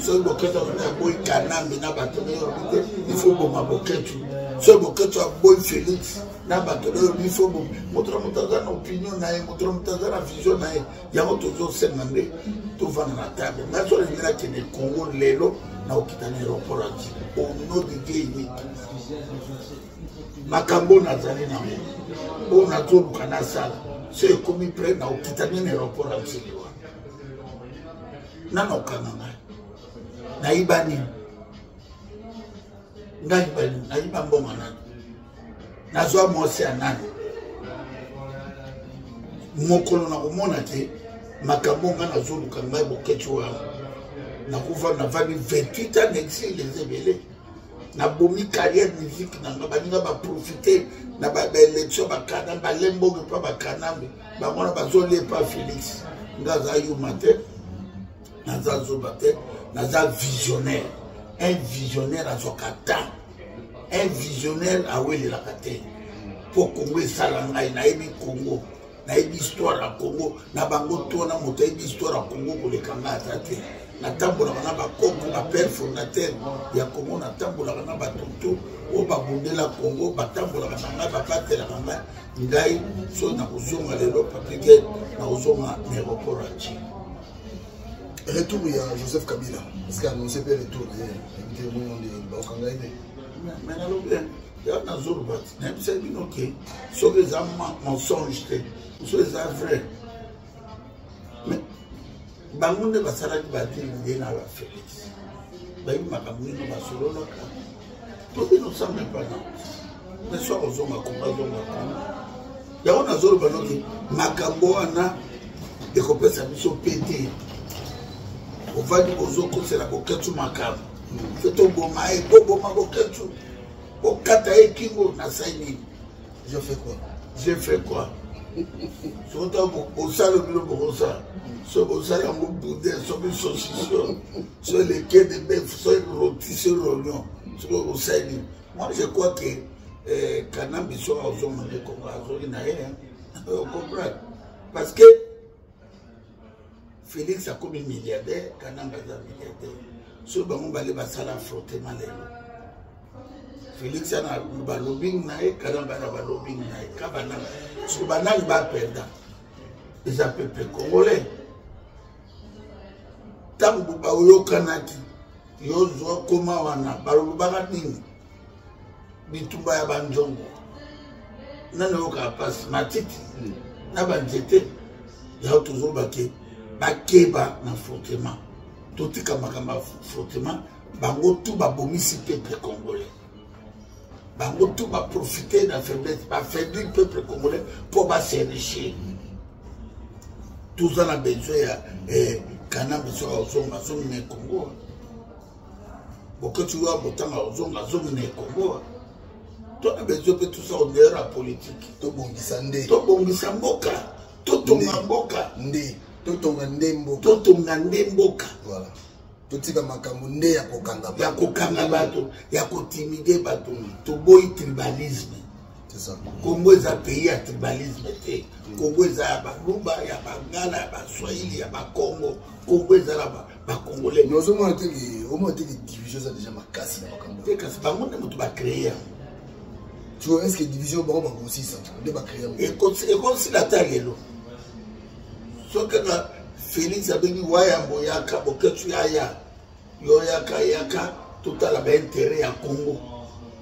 A: Soki Boketshu akomi, aboyi Kanambe na bato na yo te, ifo boma Boketshu. Soki Boketshu aboyi Félix na bato na yo, ifo boma. Moto na moto aza na opinion na ye, moto na moto aza na vision na ye. Yango tozosenga nde tovanda na table. Ngai so alingi nakende Congo lelo, naokita na aéroport ya Ndjili au nom de Dieu unique. Makambo nazali nango, oyo nazoluka nasala, so ekomi prêt, naokita nde na aéroport ya Ndjili wana. Nana okanga ngai, nayiba nini? Ngai yiba nini? Nayiba mbongo nani? Nazwa mwasi ya nani? Mokolo nakomona te makambo ngai nazoluka, ngai Boketshu wana nakufa. Navandi 28 ans exil, eza ebele. Nabomi carrière musique na nga. Baninga baprofite na baélection, bakanambe balembongo epa bakanambe, bango wana bazolia epa Félix. Nga aza yuma te, naza zoba te, naza visionnaire. Un visionnaire azwaka temps, un visionnaire awelelaka te. Mpo Congo esala ngai, nayebi Congo, nayebi histoire ya Congo na bango. Tona moto ayebi histoire ya Congo koleka ngai aza te. Natambolaka na bakoko, bapère fondateur ya Congo. Natambolaka na batonto oyo babundela Congo, batambolaka na ngai, babatelaka ngai. Ngai so nakozonga lelo, Papi Gene, nakozonga na aéroport ya Ndjili.
C: Retour ya Joseph Kabila, parce que annoncé mpe retour na ye, te omoni nde bakokanga ye te.
A: Me nalobi ya, nazoloba ti nayebisaki bino ke soki eza mensonge te, soki eza vrai, mais bango nde basalaki badeal nde na bafélix, bayebi makambo nino basololaka. To bino sambe mpana, mais so akozonga Kongo, azonga Kongo. Yango nazoloba noki makambo wana ekopesa biso pe te. Ovandi, bozokosela Boketshu makambo fe, toboma ye, boboma Boketshu, bokata ye kingo. Nasai nini?
C: Je fais quoi?
A: Je fais quoi? Soki ntango bosala bino bokosala, so bosala yango boudin, soki saucisson, so leke de bœuf, so rôti, so rognon, soki okosala nini? Moi, je crois que Kanambe soki azonga nde Kongo, azongi na ye, ocomprendre, parce que Félix akomi milliardaire, Kanambe aza milliardaire. Soki bango bale basala frottement lelo, Félix ana balobbying na ye, Kanambe ana balobbying na ye, ka banani soki banani baperdre? Eza peuple congolais. Ntango bayokanaki, yo zwa koma wana, balobaka nini? Bitumba ya banzongo, nani oyokaka mpasi? Matiti na banzete. Yango tozoloba ke bakeba na frottement, totika makambo ya frottement. Bango tu babomisi peuple congolais, bango tu baprofite na faiblesse, bafaiblir peuple congolais mpo bas'enrichir. Toza na besoin ya Kanambe soki azonga, azongi na Congo. Boketshu wa botanga ozonga, azongi na Congo. To na besoin mpe tosa ondeyora ya politique.
C: Tobongisa nde.
A: Tobongisa mboka, totonga mboka.
C: Nde totonga nde mboka.
A: Totonga nde mboka.
C: Voilà, totika makambo nde ya kokanga.
A: Ya kokanga bato, ya kointimider bato. Toboyi tribalisme.
C: C'est ça.
A: Congo eza pays ya tribalisme te. Congo eza ya Baluba, ya Bangala, ya Baswahili, ya Bakongo. Congo eza na Bacongolais.
C: Mais ozomona teke, omona teke division eza déjà makasi na makambo.
A: Te, kasi bango nde moto bacréer yango.
C: Tu vois, est ce que division bango bakosisa nde bacréer yango?
A: Ekosila ata lelo, soki kaka. Félix abengi Wayambo yaka, Boketshu yaya, yo yaka yaka, totala ba intérêt ya Congo.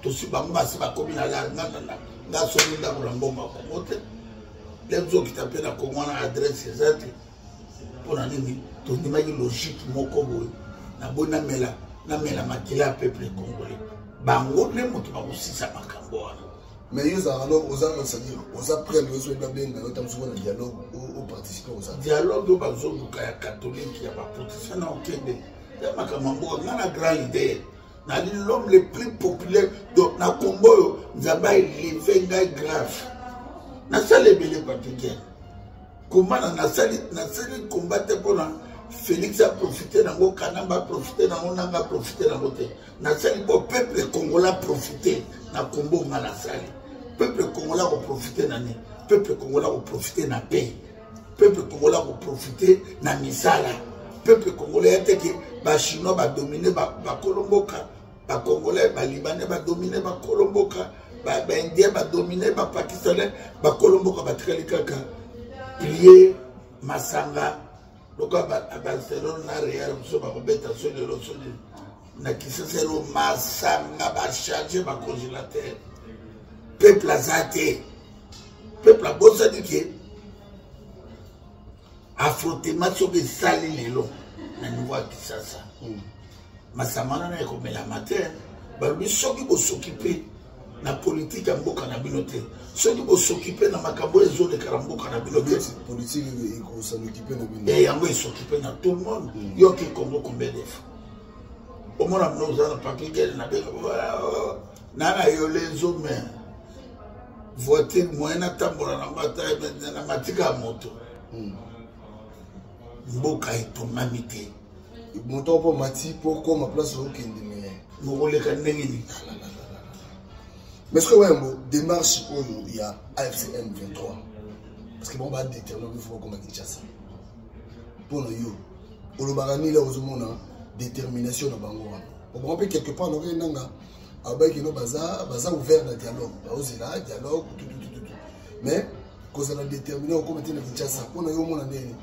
A: Tosi bango basi bakomi na la nga nga soki ndako na mbongo ya Congo te. Lelo okita mpe na Congo wana adresse eza te. Mpo na nini tondimaki logique moko boye naboyi namela namela makila ya peuple congolais. Bango nde moto bakosisa makambo wana.
C: Mais yo ozalaka no oza c'est-à-dire oza prêt lelo soki babenga yo ntango soki na dialogue oparticipe oza
A: dialogue oyo bazoluka ya catholique ya baprotestant na okende ya makambo ya mboka. Nga na grand leader nali l'homme le plus populaire, donc na Congo oyo Nzambe aeleve ngai grave. Nasala ebele papiken koma na nasali nasali komba te mpona Félix aprofite nango, Kanamba aprofite nango, nanga aprofite nango te. Nasali mpo peuple congolais aprofite na kombo nga nasali. Peuple congolais akoprofite na nini? Peuple congolais akoprofite na paix, peuple congolais akoprofite na misala. Peuple congolais ya teke bachinois badomine bakolo mboka, bacongolais, balibanais badomine bakolo mboka, baindien badomine, bapakistanais bakolo mboka, batikali kaka plie masanga lokola Barcelone na Real mosusu bakobeta so lelo so na Kisasa elo masanga bacharge bacongélateur. Peuple aza te, peuple abosani ke affrontement soki esali lelo na niveau ya Kisasa, masanga wana ekomelama te. Balobi soki bosoki mpe na politike ya mboka na bino te, soki bosokipe na makambo oyo ezoleka na mboka na bino te,
C: politike ekosanokipe na bino.
A: Yango esokipe na tout le monde. Yo ke Congo combien de fois omona bino oza na papier gele na benga na na yo lezo, mais voiture moyen natambola nango ata na matika ya moto, mboka etongami te.
C: Moto mpo mati mpo koma place okende, mais
A: mokoleka ndenge nini?
C: Mais soki wayambo démarche oyo ya AFCM 23, parce que bango badétermine il faut bakoma Kinshasa, mpona yo olobaka nini? Ozomona détermination na bango wana, bango mpe quelque part noki nanga alobaki no baza ouvert na dialogue, baozela dialogue tututututu, mais kozala déterminé okoma te na Kinshasa, mpona yo omona ndeni?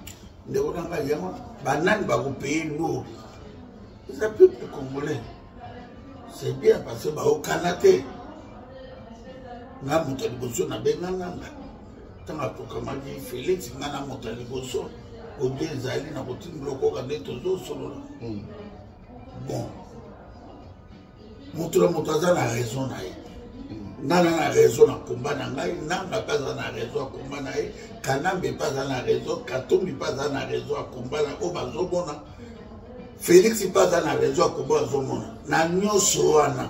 A: Ndeko na ngai, yango banani bakopaye lourd? Eza peuple congolais. C'est bien parce que baokana te. Nga moto ya liboso nabenga nanga ntango aprokamaki Félix, nga na moto ya liboso obie ezali na kotinda biloko oka nde tozosolola. Bon, moto na moto aza na raison na ye. Nga na na raison na komba na ngai, nanga mpe aza na raison ya komba na ye, Kanambe mpe aza na raison, Katumbi mpe aza na raison ya komba na oyo bazomona, Félix mpe aza na raison ya komba azomona. Na nyonso wana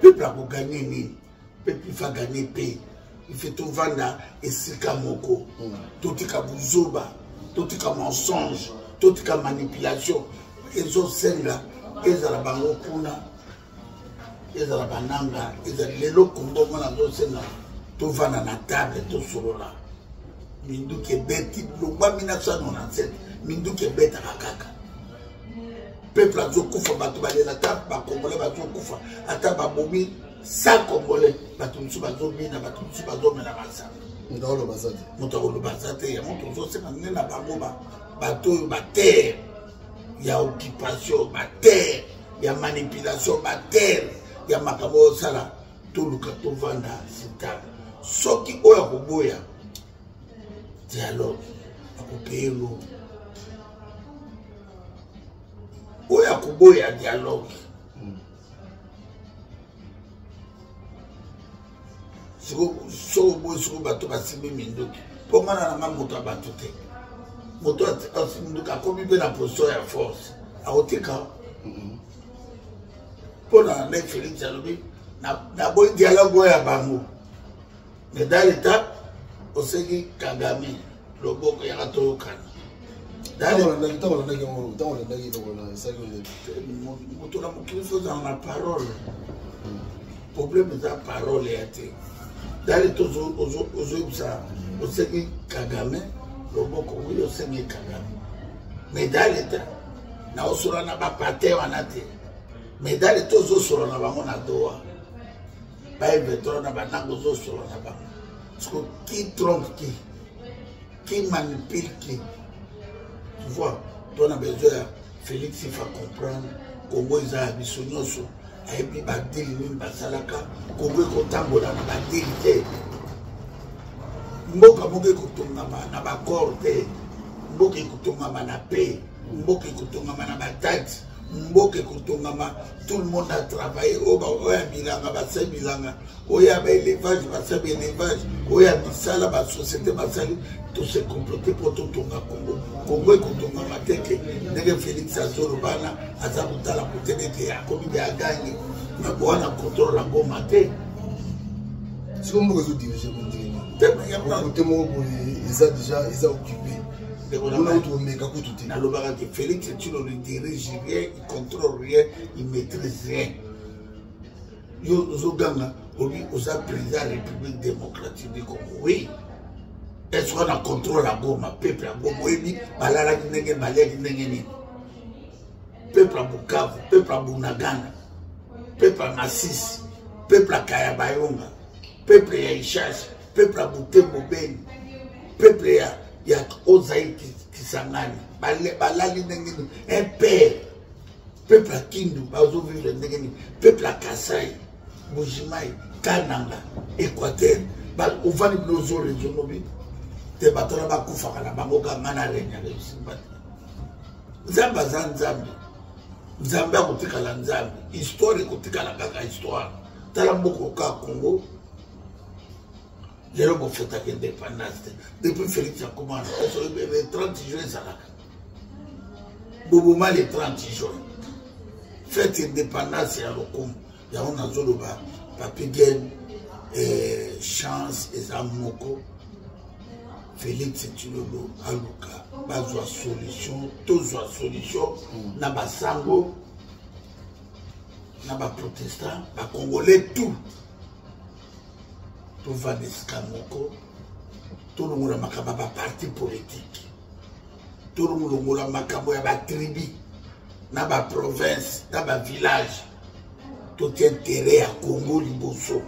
A: peuple akoganye nini? Peuple ifa ganye mpe ife tovanda esika moko, totika buzoba, totika mensonge, totika manipulation. Ezosenga ezala bango kuna, ezala bananga, ezala lelo Kongo mwana azosenga tovanda na table tosolola. Minduki ebeti longwa 1997, minduki ebetaka kaka, peuple azokufa, bato balela, ata bacongolais bazokufa, ata babomi 100 congolais, bato mosusu bazobina, bato mosusu bazomela masanga.
C: Moto akoloba aza te.
A: Moto akoloba aza te. Yango tozosenga nde na bango bato oyo baterre ya occupation, baterre ya manipulation, baterre ya makambo oyo osala, toluka tovanda sur table. Soki oyo akoboya dialogue akopeye lourd, oyo akoboya dialogue soko boyi, soko bato basimbi minduki, mpo nga na nanga moto ya bato te. Moto asimbi minduki akomi mpe na position ya force, akotika mpo na nde Félix alobi naboyi dialogue oyo ya bango. Mais dans l'étape oseki Kagame loboko yaka toyokana.
C: Ntango olandaki yango, ntango olandaki eloko na esalaki ndenge?
A: Moto na mokili so ozala na parole, problème eza parole ya te. Dale ozoyebisa osengi Kagame loboko, oui, osengi Kagame, mais dans l'état na osola na bapate wana te. Mais dans l'état ozosola na bango na Doha, baevetro na banango, ozosola na bango. Parce que qui trompe qui, qui manipule qui? Tu vois, tona besoin ya Félix, il faut comprendre Congo eza ya biso nyonso. Ayebi badili nini basalaka. Congo ekotambola na badili te. Mboka moko ekotongama na bacor te. Mboka ekotongama na paix. Mboka ekotongama na bataxe. Mboka ekotongama, tout le monde a travaillé. Oyo ya bilanga basali bilanga, oyo ya baélevage basali élevage, oyo ya misala basociété basali. Tose complote mpo totonga Congo. Congo ekotongama te ke ndenge Félix azolobana, aza kotala kote nete akomi be agangi me bowana contrôle ya Goma te.
C: Sikoyo mboka ezodirige ngo ndenge nini? Kote moko boye eza déjà eza occupé, kuna kutu komeka kutu te.
A: Nalobaka ke Félix Tshilolo, il dirige rien, il contrôle rien, il maîtrise rien. Yo ozoganga, obi oza président ya République démocratique du Congo, oui. Est-ce qu'on a contrôle ya Goma? Peuple ya Goma oyebi balalaki ndenge, baliaki ndenge nini? Peuple ya Bukavu, peuple ya Bunagana, peuple ya Masisi, peuple ya Kayabayonga, peuple ya Ishashe, peuple ya Butembo Beni, peuple ya Ozai Kisangani, balali ndenge nini? Un père, peuple ya Kindu bazovivre ndenge nini? Peuple ya Kasai, Bujimai, Kananga, Équateur, ovandi bino ozorezonobi te. Bato wana bakufaka na bango, kanga na renyaka esimba te. Nzambe aza Nzambe, Nzambe akotikala Nzambe, histoire ekotikala kaka histoire. Tala mboka oka Congo lelo, bofetaka indépendance te depuis Félix akoma na le 30 juin. Ezalaka boboma le 30 juin, fête indépendance ya lokumu. Yango nazoloba, Papi Gen, chance eza moko. Félix Tshilolo aluka bazwa solution, tozwa solution na basango, na baprotestant, bacongolais tout tovanda esika moko, tolongola makambo ya baparti politique, tolongola makambo ya batribu na baprovince na bavillage, totia intérêt ya Congo liboso,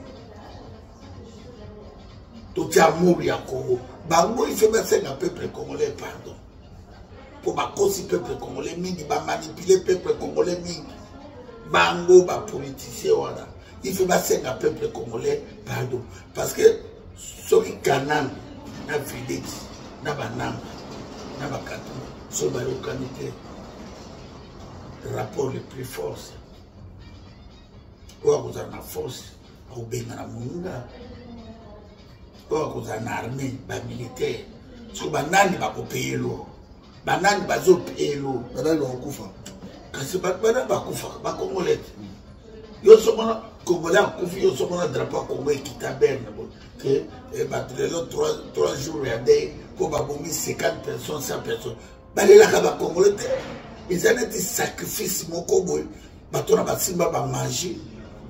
A: totia amour ya Congo. Bango ife basenga peuple congolais pardon mpo bakosi peuple congolais mingi, bamanipule peuple congolais mingi. Bango bapoliticien wana ife basenga peuple congolais pardon, parce que soki Kanambe na Félix na bananga na Bakatumba so bayokani te, rapport le plus force, oyo akozala na force akobengana moninga, oyo akozala na armée, bamilitaire. Soki banani bakopeyelo, banani bazopeyelo?
C: Banani bakokufa?
A: Kasi bato banani bakufaka? Bakongolais te. Yo somona congolais akufi, yo somona drapeau ya Congo ekita berne ke bato lelo 3 jours ya deuil mpo babomi 50 personnes, 100 personnes. Balelaka bacongolais te. Eza neti sacrifice moko boye. Bato na basimba bamagie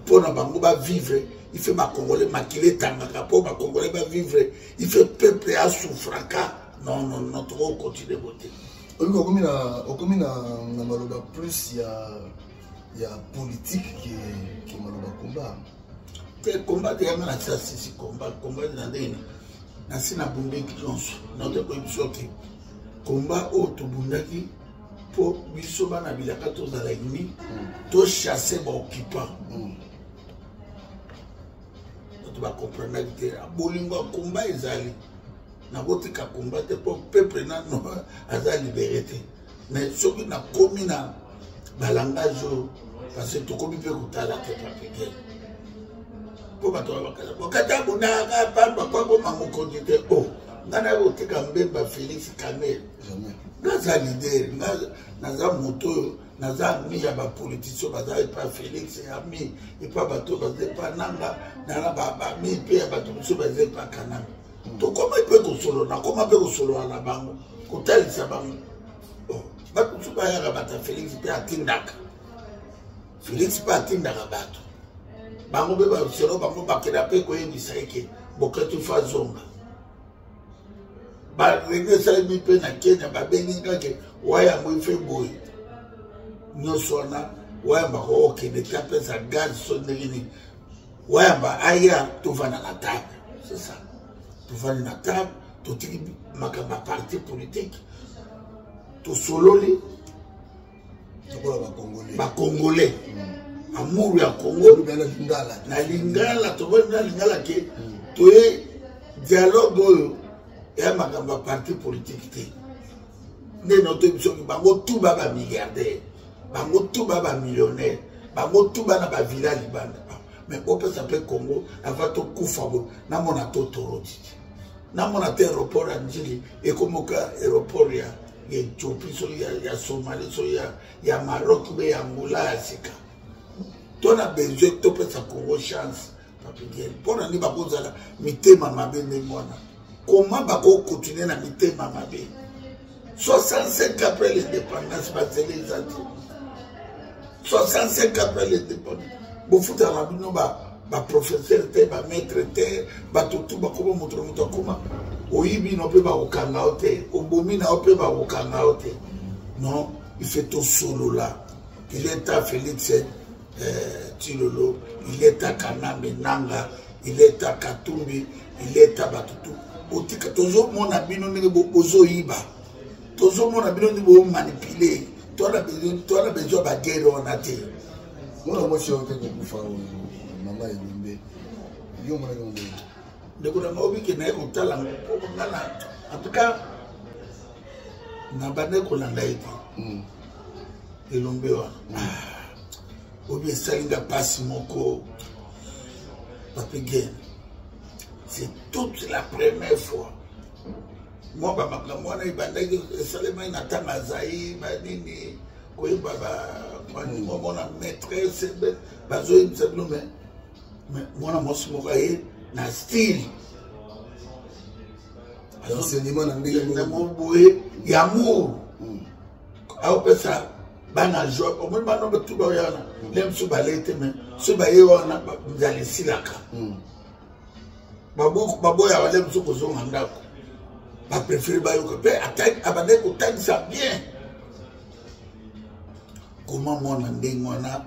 A: mpo na bango bavivre. Ife bacongolais makili etangaka mpo bacongolais bavivre, ife peuple asouffraka. Non, non, non, tokokontinue bote.
C: Olingi okomi na maloba plus ya politique ke maloba combat.
A: Te, combat te. Yanga na tia sisi combat. Combat na ndenge nasi nabundaki nyonso. Naote koyebi biso te, combat oyo tobundaki mpo biso bana bilaka tozala uni, tochasse baoccupant. Bato bakomprendaki te. Bolingo ya combat ezali, nakotika combat te mpo peuple nano aza libéré te. Mais soki nakomi na balangage oyo, parce que tokomi mpe kotala te, papeke mpo bato babakala bokata bundaka pamba po akoma mokonzi te. O nga naye kotika Mbemba, Félix, Kamerhe, naza leader, naza moto oyo naza ami ya bapoliticien baza epa Félix, ami epa bato baza epa Nanga, nana bami mpe ya bato mosusu baza epa Kananga. Tokoma mpe kosolola, nakoma mpe kosolola na bango, kotalisa bango. Bato mosusu bayaka, bato ya Félix mpe atindaka, Félix mpe atindaka bato. Bango mpe baselo bango bakenda mpe koyebisa eke Boketshu fa zonga. Barenge esalemi mpe na Kenya, babengi ngake Wayambo ife boye nyonso wana. Wayamba kokokende te, apesa gaz so ndenge nini. Wayamba aya, tovanda na table, c'est ça. Tovandi na table, totiki makambo ya parti politique. Tosololi
C: lokola bacongolais,
A: bacongolais amour ya Congo.
C: Na lingala.
A: Na lingala, toboni na lingala ke toye dialogue oyo eya makambo ya parti politique te. Nde na otoyebi soki bango tu ba bamilliardaire, bango tu ba bamillionnaire, bango tu ba na bavilla libanda, mais bopesa mpe Congo avant tokufa. Bo namona to toroti, namona te aéroport ya Njili ekomoka aéroport ya Éthiopie, soki ya Somalie, soki ya Maroc mpe ya Angola ya sika. To na besoin topesa Congo chance. Papidiel, mpo na nini bakozala mitema mabe ndenge wana? Comment bakokontinue na mitema mabe 65 après l'indépendance? Banzela eza te. 65 après l'indépendance, bofutaka na bino baprofesseur te, bamaître te, bato tu bakoma moto na moto akoma. Oyibi no mpe bakokanga yo te, obomi na yo mpe bakokanga yo te. Non, il fait tosolola. Il est temps, Félix Tshilolo, il est à Kanambe Nanga, il est à Katumbi, il est à bato tu botika. Tozomona bino ndenge bozoyiba, tozomona bino ndenge bomanipule. Toana besoin baguerre wana te.
C: Mwana mwasi oyo te kokufa oyo, mama Elombe, yo monaki ngo ndenge?
A: Ndeko na ngai, obike naye kotala nga na, en tout cas na bande kolanda ye te. Elombe wana obi esali nga mpasi moko. Papi Gen, c'est toute la première fois mwa bamakambo wana ebandaki esalemaki na ntango azai banini koyeba omona maîtresse bazoyebisa bino. Me mwana mwasi moko aye na style
C: enseignement na ndenge
A: moko boye ya amour, aopesa bana joie. Omoni bana batu baya wana, nde mosusu balei te, me so baye wana nzala esilaka, baboya bale mosusu kozonga ndako, bapréféré bayoka. Mpe abandaki kotangisa bien. Koma mwana ndenge wana,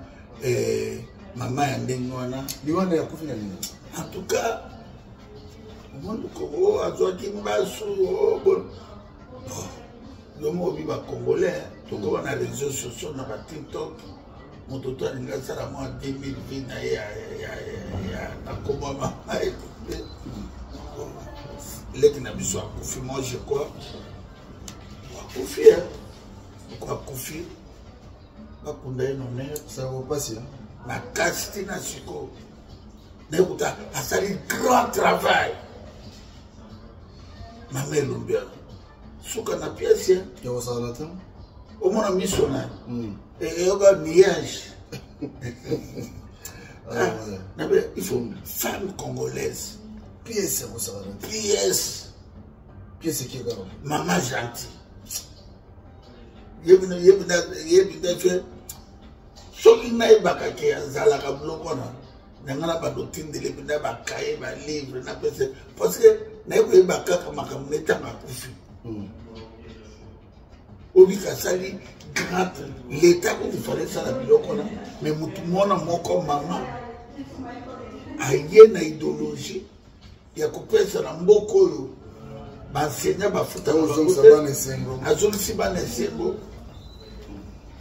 A: mama ya ndenge wana.
C: Liwana yakufi na nini?
A: En tout cas omoni Kongo azwaki mbasu. Yo moko obi bacongolais tokoma na réseau sociaux, na baTikTok, moto to alingi asala mwa 2000 vues na ye na komba mama leki na biso akufi. Moi je crois akufi, akufi, bakunda ye noner.
C: Sango pasi.
A: Makasi ntina sikoyo nayekuta asali grand travail. Mama Elombi wana suka na pièce.
C: Ya kosala te.
A: Omona miso na eyoka nuage. Nabe il faut femme congolaise.
C: Pièce ya kosala
A: te. Pièce.
C: Pièce ekekaka.
A: Mama gentil, yebina fe soki nayebaka ke azalaka biloko wana na ngai na bando otindeli mpena bakaye, balivre napesa, parce que naye koyeba kaka makambo netanga akufi. Obika asali grand, l'état kutu fale esala biloko wana, mais motu mwana moko mama aye na idéologie ya kopesa na mboka oyo baenseignant bafutaka, azongisi bana esengo.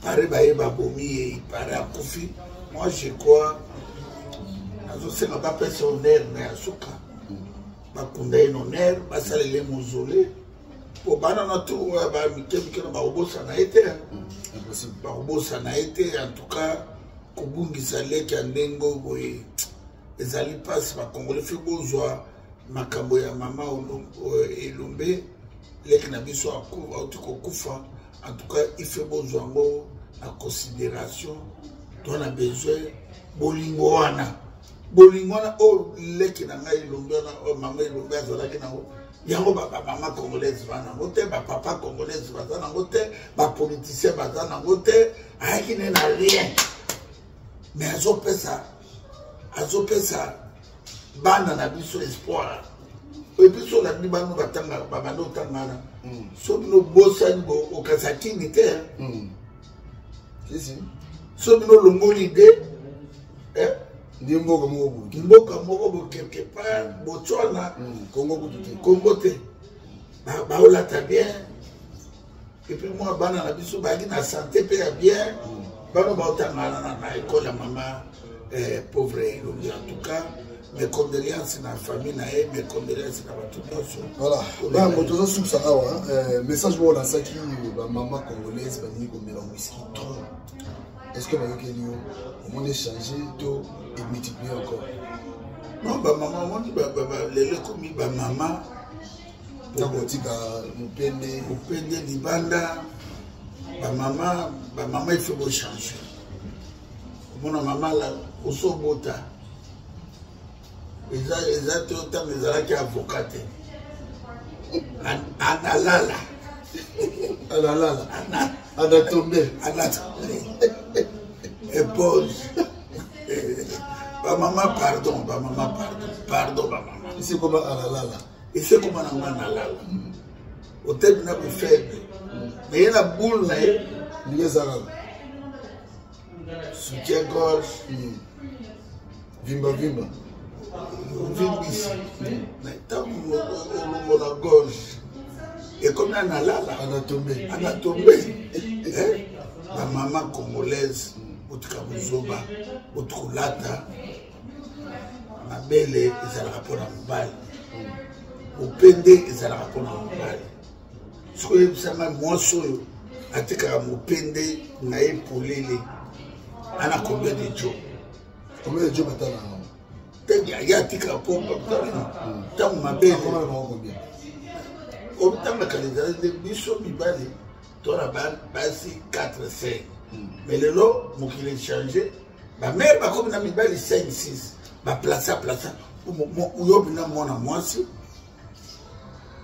A: Pare baye babomi ye, pare akufi. Moi je crois nazosenga bapesa honneur na ya suka, bakunda ye na honneur, basalela ye mausolée, po bana na tour oyo bamike mike na bakobosana ye te, bakobosana ye te. En tout cas kobungisa leki ya ndenge oyo boye ezali mpasi. Bakongole fe bozwa makambo ya mama Elombe, leki na biso auti kokufa. En tout cas il faut bozwa yango na considération. To na besoin bolingo wana, bolingo wana oyo leki na ngai Elombe wana, oyo mama Elombe azalaki nango, yango bamama congolaise baza nango te, bapapa congolaise baza nango te, bapoliticien baza nango te. Ayaki ne na rien, mais azopesa bana na biso espoir. Epuis so olandi bano batanga, babanda otanga wana, so bino bosani okasa kini te, so bino olongoli de.
C: Nde mboka moko boye.
A: Mboka moko bo quelque part Botswana.
C: Kongo kutu te.
A: Kongo te, baolata bien. Et puis mwa bana na biso bayaki na santé mpe ya bien. Bana baotangana na ekole ya mama eh, pauvre Elongi. En tout cas, mes condoléances na famille na ye, mes condoléances na bato nyonso.
C: Voilà, bana moto ozosukisa awa euh, message moko olasaki bamama congolaise balingi komela whisky trop. Est ce que bayokeli yo? Omoni échange to emultiplie encore?
A: Non, bamama omoni lelo ekomi bamama
C: ntango otika mopende
A: mopende libanda. Bamama, bamama, il faut bochange. Omona mama osobota eza eza te. Ntango ezalaki avocat te, analala.
C: Analala, anatombe.
A: Anatombe éponge. Bamama, pardon, bamama, pardon, pardon, bamama.
C: Esi koma analala.
A: Esi koma na nga nalala otebi na bofaible me ye na boule na ye.
C: Ndenge ezalaka.
A: Soutien gorge.
C: Vimba vimba.
A: Ovimbisi na ntango olongola gorge, ekomi analala.
C: Anatombe.
A: Anatombe. Bamama congolaise, botika bozoba, botikolata mabele ezalaka mpona mobali, mopende ezalaka mpona mobali. Soki oyebisanga mwasi oyo atikaka mopende na ye polele ana combien de jour?
C: Combien de jour batala?
A: Ye atikaka po ntango mabele otangaka ezali nde biso mibali to na basi 4 5. Mais lelo mokili echange, bamare bakomi na mibali 5 6, baplaça plaça. Oyobi na mwana mwasi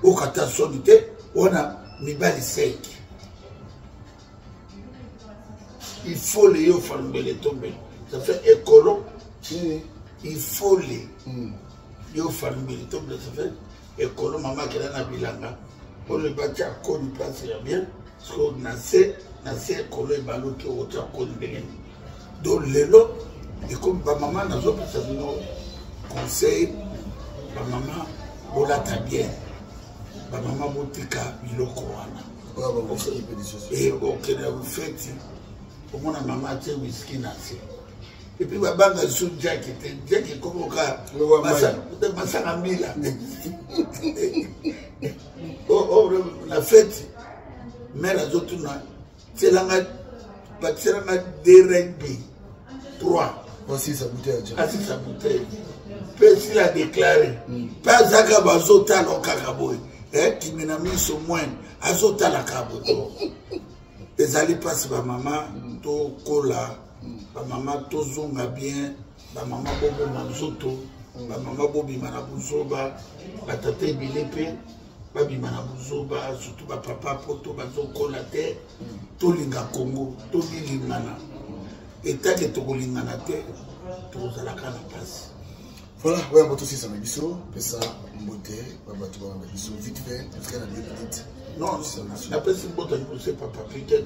A: okata soni te wana mibali 5. Il faut le yo falumbele tombele, ça fait écolo. Il faut le yo falumbele tombele, ça fait ekolo. Mama akenda na bilanga oyo batia koni place ya bien, parce na se na se ekolo ebaluki, okotia koni ndenge nini? Donc lelo ekomi bamama, nazopesa bino conseil: bamama, bolata bien, bamama, botika biloko wana. Okende ya bofeti, omona mama atie whisky na se, et puis babanga lisusu jaki te. Jaki ekomoka masanga mbila na feti. Mare azotuna: tielanga, batielanga drb 3.
C: Asisa bouteille.
A: Asisa bouteille mpe sila déclaré mpe azaka bazotala kaka boye, kimi na miso mwene azotala kaka boye. Ezali mpasi. Bamama, tokola. Bamama, tozonga bien. Bamama, boboma nzoto. Bamama, bobima na buzoba. Batata ebele mpe babima na buzoba, surtout bapapa poto bazokola te. Tolinga Kongo, tomilingana. Etake tokolingana te, tokozalaka na mpasi.
C: Voilà, oyo yango tosisa na biso. Pesa mbote babato balanda biso vite fait, totika na 2 minutes.
A: Non, napesi mbote liboso papa Peter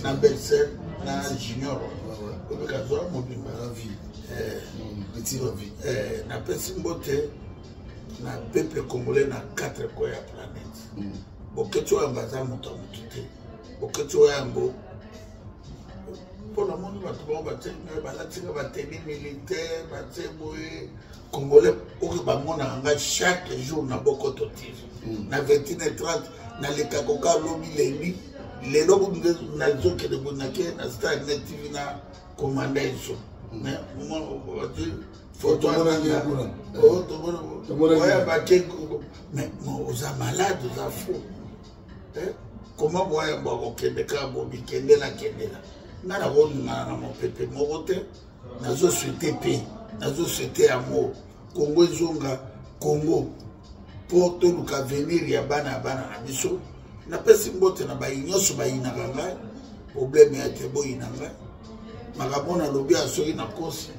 A: na belle-sœur na Junior obeka zwa mobimba.
C: Ravi, petit ravi.
A: Napesi mbote na peuple congolais na quatre coins ya planète. Boketi oyo yambo aza moto ya motu te. Boketi oyo yambo mpo namoni bato bango batie ngai, balatinga batenue militaire, batie boye. Congolais oyo bamonaka ngai chaque jour na Bokoto TV na 21h30, naleka koka lobi lendi lelo nazokende boye, nake na Star Net TV na komanda eso photo oya bake. Mais oza malade, oza fou. Koma boya bakokende kaka bobikendela kendela. Nga nakolingana na mopepe moko te. Nazosouhaiter mpe nazosouhaiter yango Kongo ezonga Kongo mpo toluka avenir ya bana ya bana na biso. Napesi mbote na bayi nyonso bayinaka ngai. Problème ya te, boyina ngai. Makambo nalobi ya soki nakosi,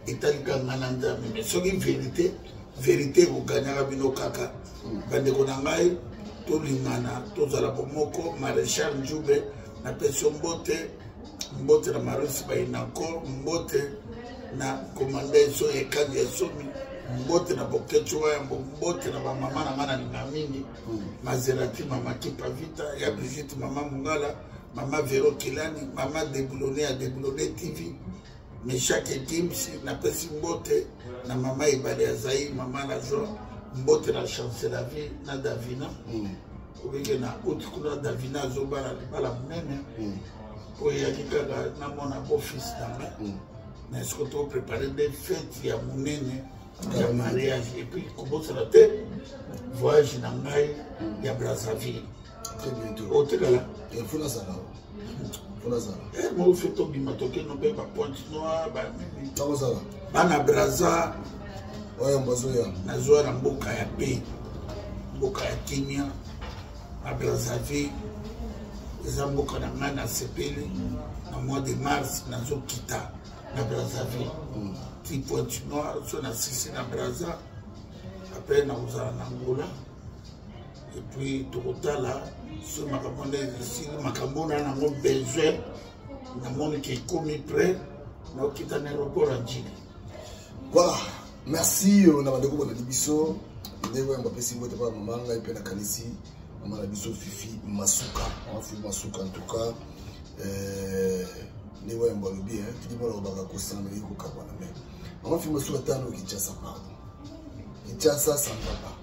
A: etalika ngai na Nzambe. Mais soki vérité, vérité ekoganyaka bino kaka. Bandeko na ngai, tolingana, tozala bomoko. Maréchal Njube, napesi yo mbote. Mbote na Marisi Bainako, mbote na komanda eso ekangi ya somi. Mbote na Boketshu Wayambo, mbote na bamama na ngai nalinga mingi, Maserati, mama Kipavita ya Brigitte, mama Mungala, mama Vero Kilani, mama Deboulone ya Deboulone TV, Meshake Gims. Napesi mbote na mama Ebale ya Zai, mama la joie, mbote na Chancelavie na Davina. Obike na uti kuna Davina azobala libala monene oyo eyaki kaka namona beau-fils na ngai. Na siko toprépare nde fete ya monene ya mariage. Et puis kobosana te voyage na ngai ya Brazzaville.
C: Très bientôt.
A: Otikala.
C: Fo nazala, fo nazala.
A: Moko fe tobima, tokende mpe baPointe Noire, banini.
C: Nakozala.
A: Bana Braza.
C: Oyo bazoya.
A: Nazwa na mboka ya pe mboka ya kimia na Brazzaville, eza mboka na ngai. Nasepeli na mois de mars nazokita na Brazzaville ti Pointe Noire. So nasisi na Braza, après nakozala na Angola et puis tokotala so makambo nde esili. Makambo na nango besoin, namoni ke ekomi prêt, naokita na aéroport ya Njili.
C: Voilà, merci na bandeko bolandi biso. Ndenge oyo bapesi mbote mpona mama ngai mpe nakanisi mama na biso Fifi Masuka, mama Fifi Masuka. En tout cas, ndenge oyo balobi tidi mpona kobaka kosangana eleki kokabwana. Mais mama Fifi Masuka, tano Kinshasa, pardon, Kinshasa ça ne va pas.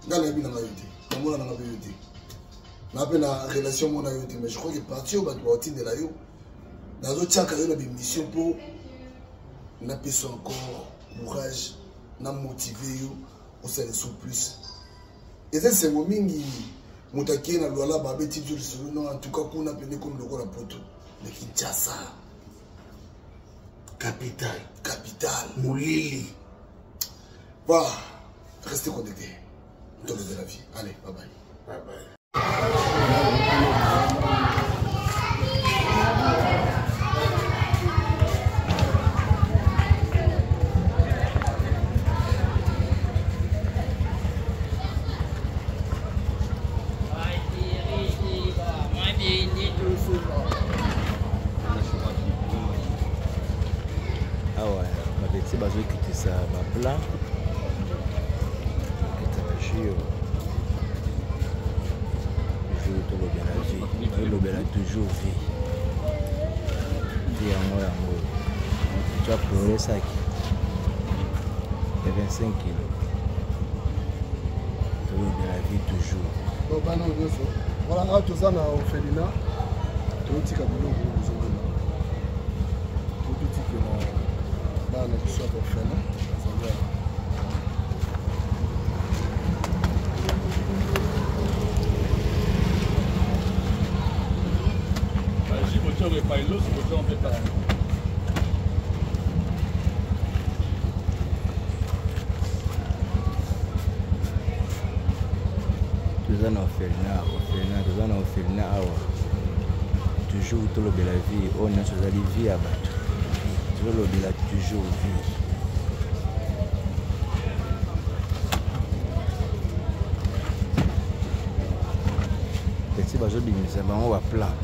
C: Ngai nayebi na ngai yo te, namona na ngai mpe yo te, na mpe na relation mona yo te, mais je crois que parti oyo bato baotindela yo, nazotiaka yo na bémission mpo napesa encore courage, na motive yo osala so plus. Eza esengo mingi moto akei na Lwala, babeti biso lisolo. Non, en tout cas kuna pene komi lokola poto, mais Kinshasa
A: capitale.
C: Capitale.
A: Molili.
C: Voilà, restez connectés. De la vie, allez, bye bye.
A: Bye bye.
G: Awa bapeti bazokitisa baplat, kokita bajus. Toujours tolobela vie, tolobela toujours vie. Vie yango yango tya plore saki ya 25 kilo. Tolobela vie toujours.
H: Donc bana oyo nyonso, voilà, awa toza na orphelinat, toyotika biloko ozomona, tototikela bana biso ya orphelin bazali awa.
G: Toza na orphelinat, orphelinat, toza na orphelinat awa. Toujours tolobela vie, oyo nyonso ezali vie ya bato. Tolobela toujours vie. Peti bazobimisa bango baplat.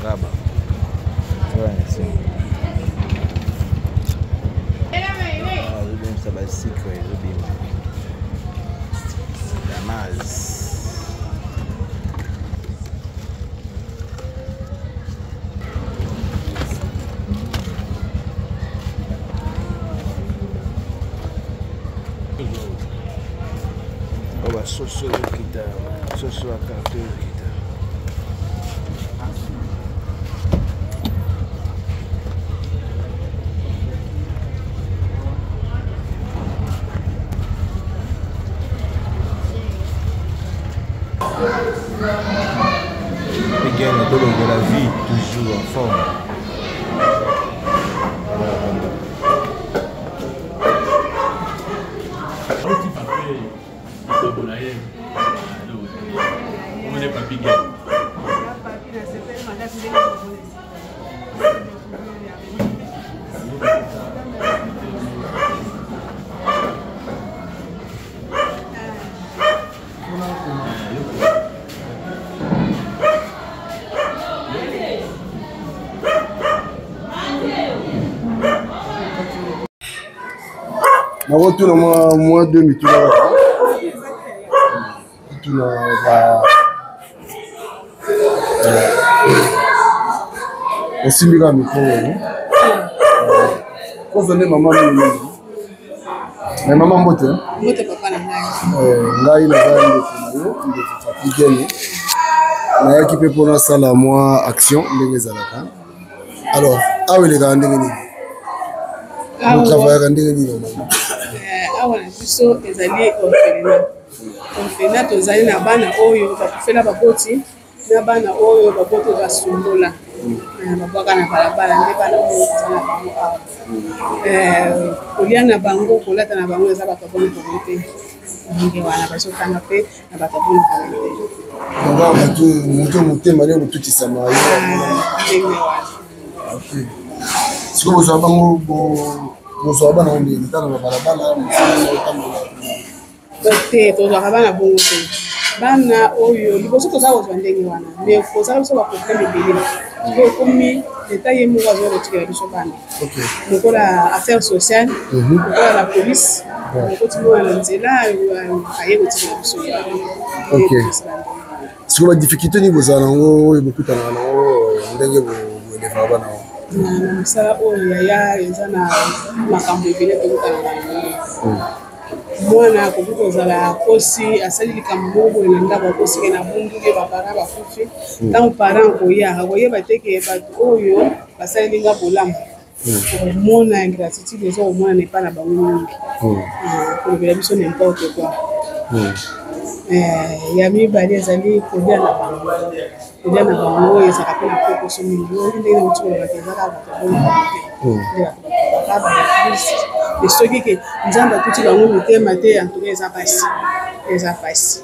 G: Ngaba azobimisa basikre, ezobima damas. Oyo basoso ezokita, soso ya carton ezokita. Again, de la vie, toujours en forme.
H: Nakotuna mwa mwa deux mituna kaka. Tuna ba eh, osimbi kaka mikro oyo. Koza nde mama mingi. Mais mama mbote.
I: Mbote papa na ngai.
H: Eh, ngai naza ndeko na yo, ndeko Papi Gene. Nayaki mpe mpo nasala mwa action ndenge ezalaka. Alors, awa elekaka ndenge nini? Botravayaka ndenge nini normalement?
I: Eh, awa na biso ezali orphelinat. Orphelinat tozali na bana oyo bakufela baboti na bana oyo baboti basundola eh, babwaka na balabala nde bana oyo toza na bango awa. Eh, kolia na bango kolata na bango eza bato ya bonne volonté ndenge wana bazotanga mpe na bato ya bonne volonté.
H: Donc awa bato moto motema nde kotutisama ye
I: ndenge wana.
H: Sikoyo bozwa bango bozwa bana ngo ndenge tala na balabala mosala otambola
I: te tozwaka bana bongo te bana oyo liboso toza kozwa ndenge wana mais kozala biso baproblème ebele sikoyo ekomi leta ye moko azoya kotikela biso bana lokola affaire sociale mhm. lokola la police okoti mwana na nzela aye kotikela biso ye
H: sikoyo badifficulté nini bozala nango oyo bokutanaka nango ndenge boelevaka bana yango
I: na mosala oyo yaya eza na makambo ebele tokutana na yango hmm. mwana akoki kozala akosi asali likambo moko boye na ndako akosi ke na bunduki baparent bakufi hmm. ntango parent akoya akoyeba te ke bato oyo basaleli nga bolamu komona ingratitude eza komonana epai na bango mingi hmm. eh, kolobela biso n'importe quoi hmm. eh, ya mibale ezali kolia na bango kolia na bango ezalaka mpe na kokoso mingi oyo ndenge nauti kolobaka eza kaka bato ya bongo te hmm. nde bato bakobaka baeglise e soki ke nzambe atuti bango mitema te antuka eza pasi eza pasi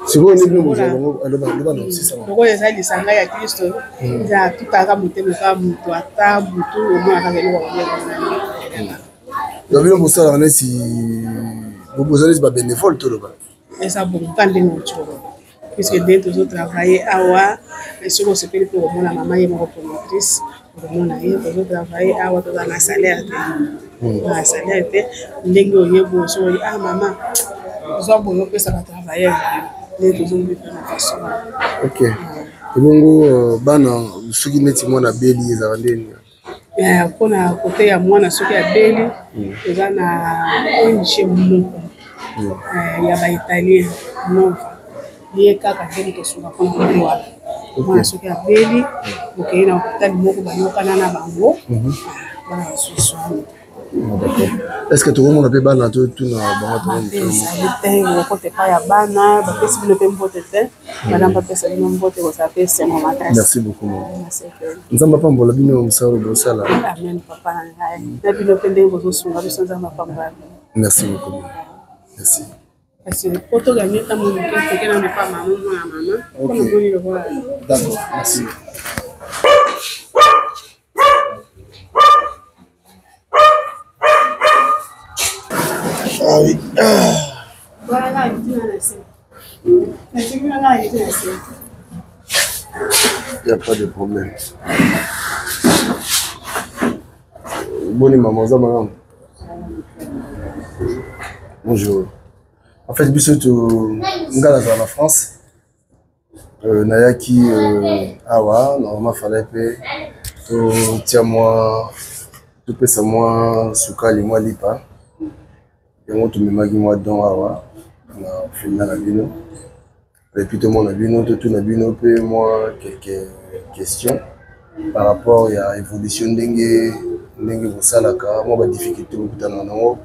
H: sikoyo nde bino bozwa bango aloba aloba na osisa
I: lokola eza lisanga ya kristo hmm. eza atutaka motema kaka moto ata butu omona kaka eloko
H: hmm. na bino bosalaka neti boza neti babénévole toloba
I: eza bongo ka ndenge otioka puisque nde tozotravaille awa soki osepeli mpe komona mama ye moko promotrice okomona ye tozotravaille awa toza na salaire te hmm. na salaire te ndenge oye boye soki oye ah mama ozwa boye opesa batravailleur na yo nde tozomibika na façon wana
H: ok ebongo euh, bana soki neti mwana abeli ezalaka ndeni
I: eh, mpona kote ya mwana soki abeli hmm. eza na ong moko hmm. eh, ya baitalien nova ye kaka nde moto asunga mpona kote wana mwana soki abeli okei na hôpital moko bayokana na bango mhm. bana basusu
H: est ce que tokomona mpe bana totuna bango
I: ezali te okota epai ya bana bapesi bino mpe mbote te bana bapesa bino mbote kozala mpe esengo makasi
H: merci beaucoup nzambe apambola bino mosala bosala
I: amen papa na ngai na bino mpe ndenge bozosunga biso nzambe apambola bino
H: merci beaucoup merci
I: Kasi po to gagner temps moke toke nanu epa mama mwana mama po namoni lokola.
H: D'accord, merci. Ah oui.
I: Voilà,
H: Il n'y a pas de problème. Boni maman, oza malamu? Bonjour. En fait, biso to nga nazala na France. Euh, nayaki euh, awa normalement fallait mpe totia mwa topesa mwa sukali mwa lipa yango tomemaki mwa don awa na orphelinat na bino Et puis tomona bino totuna bino mpe mwa quelques questions par rapport ya évolution ndenge ndenge bosalaka mwa badifficulté bokutanaka nango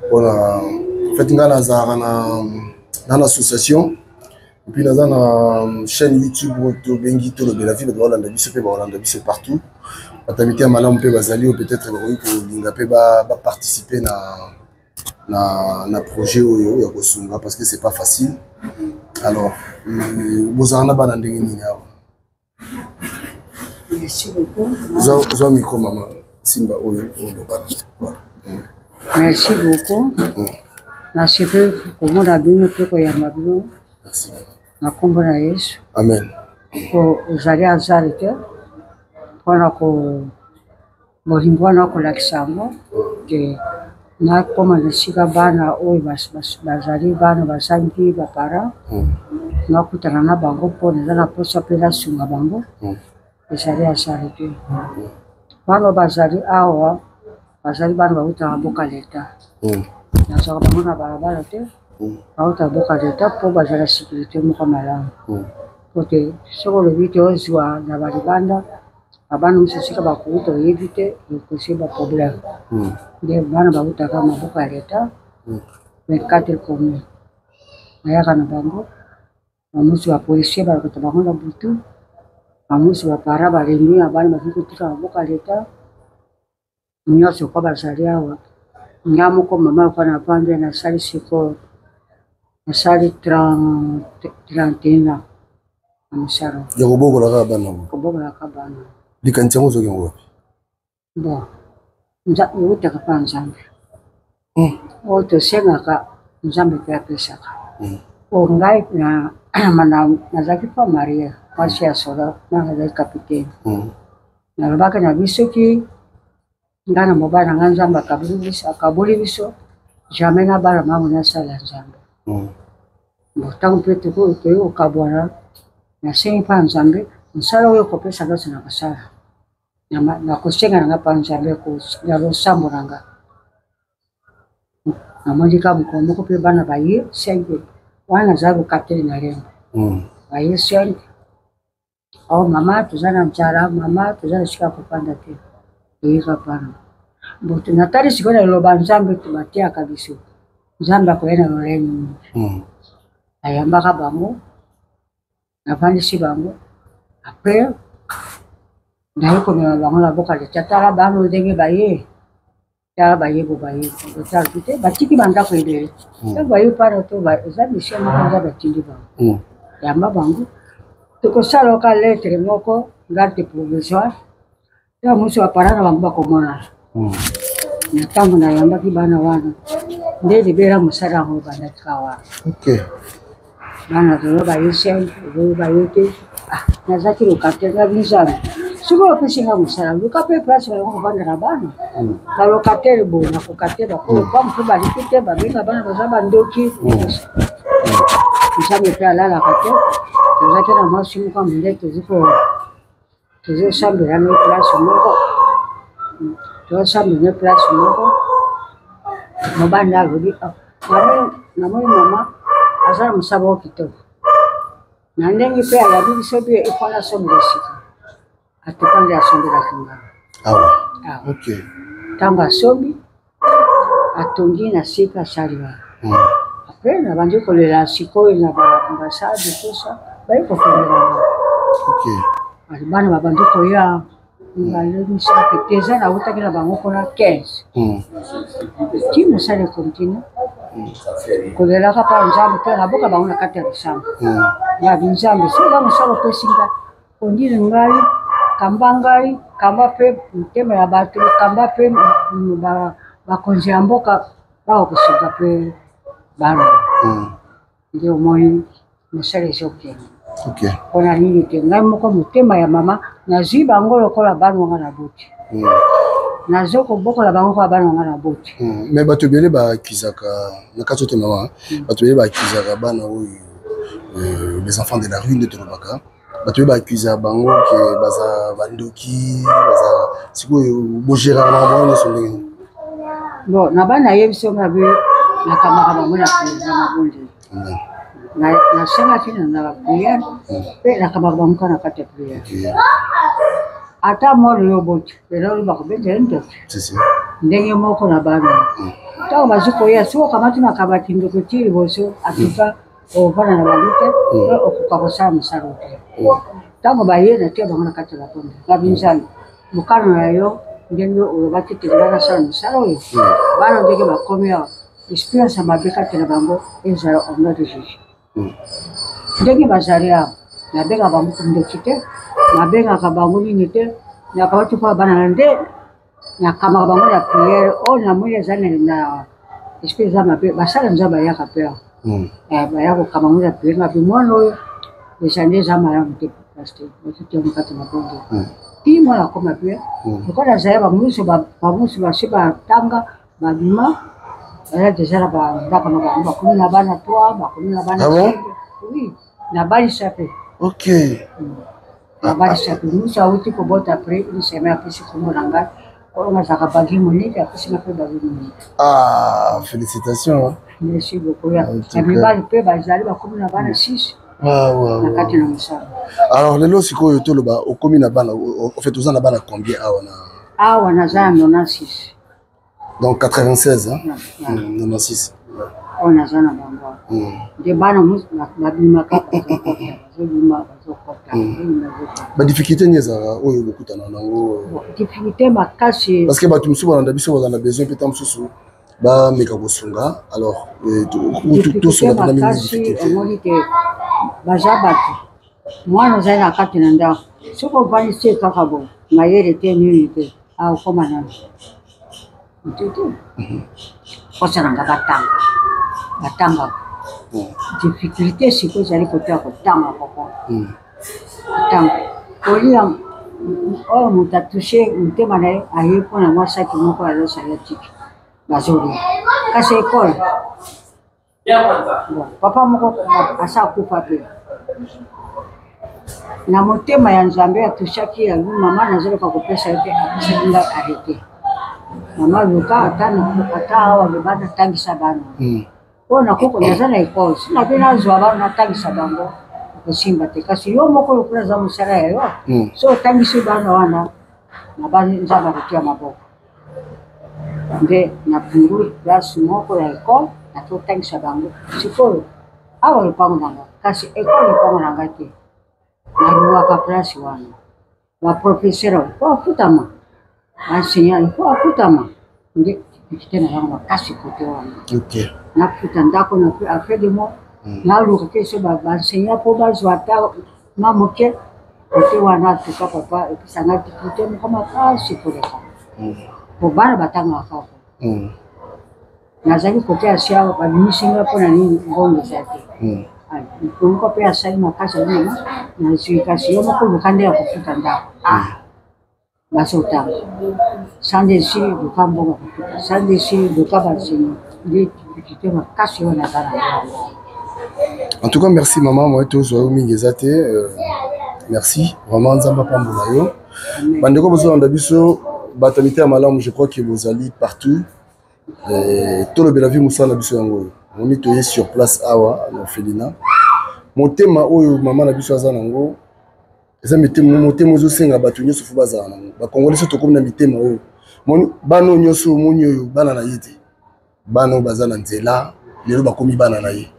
H: mpona en fait ngai nazalaka na na association epuis naza na chaîne youtube oyo tobengi tolobela vie bato baolanda biso mpe baolanda biso partout bato ya mitema malamu mpe bazali oyo peut-être bakoki kolinga mpe baparticipe na na, na projet oyo ya kosunga parce que c'est pas facile alors euh, bozala na bana ndenge nini awa
J: Merci beaucoup.
H: Zwa micro mama simba oyo oloba.
J: Merci beaucoup. Mm. Nasepeli komona bino mpe koyamba bino na nkombo na Yesu.
H: Amen.
J: Po ezali hasard te mpona ko bolingo wana kolakisa yango ke Nakoma na esika bana oyo bazali bana bazangi ba parents, nakutana na bango mpo naza na mposa mpe nasunga bango. Ezali hasard te. Bana oyo bazali awa bazali bana bautaka mboka leta. Nazwaka bango na balabala te, bautaka mboka leta mpo bazala sécurité moko malamu. Mpo te soki olobi te ozwa na balibanda, babana mosusu esika bakouta oyebi te, ekosi ba problème. Nde bana bautaka maboko ya leta, 24 commune nayaka na bango. Bamosusu ba policier balokota bango na butu, bamosusu ba parents balembi na bana bakoki kotika maboko ya leta. Nyonso kwa bazali awa, nga moko mama lokola navandi nasali sikoyo nasali 31 ans na mosala
H: ya kobokola kaka bana.
J: Kobokola kaka bana.
H: Likanisi yango ozoki yango wapi?
J: Bon, eutaka mpa Nzambe. Oyo tosengaka Nzambe mpe apesaka. Oyo ngai nazalaki mpa marie, mwasi ya solo, nga nazalaki capitaine. Nalobaki na biso soki ngai na mobali na ngai Nzambe akaboli biso, jamais nabala mango nasala Nzambe. Bon, ntango mpe tokoki kokabwana, nasengi mpa Nzambe mosala oyo okopesa nyonso nakosala. Nakosenga na nga mpa Nzambe na losambo na nga. Namoni kaka mokolo moko mpe bana baye 5 wana naza lokateli na lemba. Baye 5 oh mama toza na nzala, mama toza na esika ya kofanda te, toyika bana. Bon, natali sikoyo na liloba Nzambe bateyaka biso, Nzambe akoya na lolenge nini. Ayambaka bango, navandisi bango, après naye komema bango na boka leta. Tala bana oyo ndenge baye, tala baye bo baye otala te batiki bandako ebele ntango baye pana to eza mission moko Nzambe atindi bango. Yamba bango, tokosala oka lettre moko garde provisoire, ntango mosusu bapara na bango bakomonana. Na ntango nayambaki bana wana nde libela mosala yango ebandaki kaka wana. Bana lelo baye 5, lelo baye te. Nazalaki locataire na Nzambe, soki opesi nga mosala, luka mpe place bango kovanda na bana. Balocataire boye nakoka te, bakolo pambo mpe baliki te, babenga bana baza bandoki. Nzambe mpe alalaka te. Tozalaki na mwasi moko ya mondele, tozosambela na place moko, tozosambela na place moko. Mobali nde alobi, namoni mama aza na mosala moko kitoko na ndenge mpe ayabi biso mpe efo nasombela esika atuka nde asombelaki nga
H: awa.
J: Ntango asombi, atongi na sika, asali wana. Après nabandi kolela sikoyo na baambassade, tosa baye kokendela nga. Bana babandi koya mibale, misato te, eza nautaki na bango kuna 15. Ti mosala ekontinue kolelaka mpa Nzambe mpe naboka bango na kati ya losambo ya Nzambe. Soki eza mosala opesi nga, ondili ngai, kamba ngai, kamba mpe motema ya bato, kamba mpe bakonzi ya mboka bakokosunga mpe bana. Nde omoni mosala ezokende. Mpona nini te ngai moko motema ya mama nazwi bango lokola bana wanga na boti, nazo kobokola bango lokola bana wanga na boti.
H: Mais bato ebele baakizaka na kati ote mama, bato ebele baakizaka bana oyo, les enfants de la rue nde tolobaka, bato oyo baakuzaka bango ke baza bandoki, baza sikoyo bogéraka makambo wana nyonso ndenge nini?
J: Bon, na bana nayebi so nga be nakambaka bango na mabondeli, nasengaki na prière mpe nakambaka bango kaka na kati ya prière. Ata mwana oyo oboti lelo oyo bakobeta ye ndoki ndenge moko na bana ntango bazwi koya, soki okamati makambo ya kindoki ti liboso, atuka ovanda na bango te mpe okoka kosala mosala te. Ntango baye, natia bango na kati ya bakonde babi, Nzambe, mokano na yo ndenge olobaki te nga nasala mosala oyo, bana ndenge bakomi awa, espérance ya mabe kati na bango ezala au nom de Jésus. Ndenge bazali awa, nabengaka bango ndoki te, nabengaka bango nini te, nakabati mpo bana na nde nakamaka bango na prière. Oyo namoni eza na esprit eza mabe, basala Nzambe ayaka mpe awa, baya kokama bango na prière. Ngabi mwana oyo eza nde eza malamu te, pasteur ototiango kati na bongo ti mwana akoma mpe lokola azali. Bamosusu basi batanga. Babima baza deja na bandako na bango, bakomi na bana 3, bakomi na bana.
H: Ah bon?
J: Oui, nabalisa mpe.
H: Ok.
J: Nabalisa mpe. Musu awuti kobota après une semaine, apesi kombo na ngai oyo nazalaka bagi monike, apesi nga mpe bagi monike.
H: Ah, félicitations.
J: Merci beaucoup. Ya mibali mpe bazali, bakomi na bana 6 na kati na mosala.
H: Alors lelo sikoyo toloba okomi na bana, en fait oza na bana combien awa na?
J: Awa naza na 96.
H: Donc 96, hein? 96.
J: Oyo naza na bango nde bana babimaka, bazobima, bazokota.
H: Badifficulté nini ezalaka oyo bokutana nango?
J: Difficulté makasi.
H: Parce que bato mosusu balanda biso, bazala na besoin mpe ta mosusu bameka kosunga. Alors
J: tosunga mpena mingi difficulté. Omoni te baza bato, mwana ozali na kati na ndako, soki ovandisi ye kaka bo mayele te, nini te, akokoma nano motu te. Mposa na nga batanga, batangaka. Difficulté sikoyo ezali kote ya kotanga koko, kotanga, kolia. Oyo moto atushe motema na ye, aye mpona mwa saki moko azosala tiki, bazolia. Kasi ekole, bon, papa moko asa akufa mpe na motema ya Nzambe atushaki yango. Mama, nazoluka kopesa yo te, apesaki ngai arrete. Mama, luka ata ata awa loba natangisa bana oyo nakoko, naza na ekole, si nabe nazwa bana natangisa bango, kosimba te. Kasi yo moko lokola aza mosala ya yo, so otangisi bana wana na bana, Nzambe akotia maboko. Nde nafungoli place moko ya ekole, natotangisa bango. Sikoyo awa lopango na nga, kasi ekole lopango na nga te, naluwaka place wana. Baprofesseur po afutama, baenseignant po afutama, nde difficulté na yango makasi kote wana. Nafuta ndako na afin de mois, naluka te so baenseignant mpo bazwa ata mwa moke kote wana. Tuka papa, epesanga difficulté moko makasi koleka po bana batangaka kaka. Nazali kote ya siawa, babimisi nga mpo na nini? Mbongo eza te. Moko mpe asali makasi, abi mama nazwi, kasi yo moko luka nde ya kofuta ndako. Ah, bazotanga sans dessus, luka mbongo ya kofuta sans dessus, luka banseni. Nde difficulté makasi oyo naza na yango.
H: En tout cas, merci maman, moi tozwa yo mingi eza te. Merci vraiment, Nzambe apambola yo. Bandeko bozolanda biso, bato ya mitema malamu, je crois que bozali partout. Tolobela vie, mosala na biso yango oyo. Omoni, toye sur place awa na orphelinat. Motema oyo mama na biso aza nango eza mitema, motema ezosenga bato nyonso fo bazala nango. Bakongoli so tokomi na mitema oyo. Moni bana oyo nyonso omoni oyo, bana na ye te. Bana oyo baza na nzela, lelo bakomi bana na ye.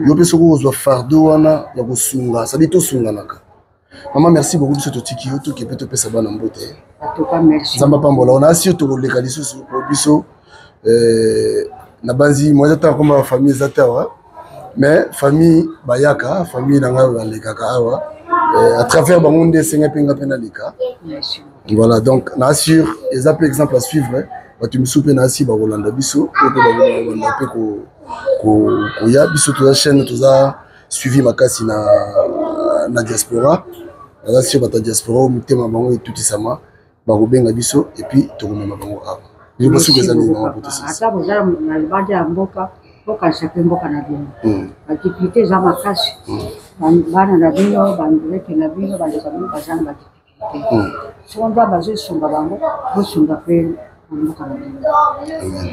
H: Yo mpe soki okozwa fardeau wana ya kosunga, sadi tosunganaka. Mama, merci beaucoup. Biso totiki yo, toke mpe topesa bana mbote. Nzambe apambola. Ona asi yo, tokoleka lisusu po biso na banzi mwa eza te akoma bafamille eza te awa, mais famille bayaka, famille na ngai balekaka awa. À travers bango nde esenga mpe nga mpe naleka. Voilà, donc na assure eza mpe exemple à suivre. Bato misusu mpe na asi bakolanda biso, oyo mpe bakolanda mpe koya. Biso toza chaîne, toza suivi makasi na diaspora. Naza sur bato ya diaspora oyo motema bango etutisama, bakobenga biso et puis tokomema bango awa. Liloba soki eza nini, mama Potosisi?
J: Ata boza na libanda ya mboka, bokanisa mpe mboka na bino. Badifficulté eza makasi. Bana na bino, bandeke na bino, bandeko na bino baza na badifficulté. Soko Nzambe azosunga bango, bosunga mpe na mboka na bino.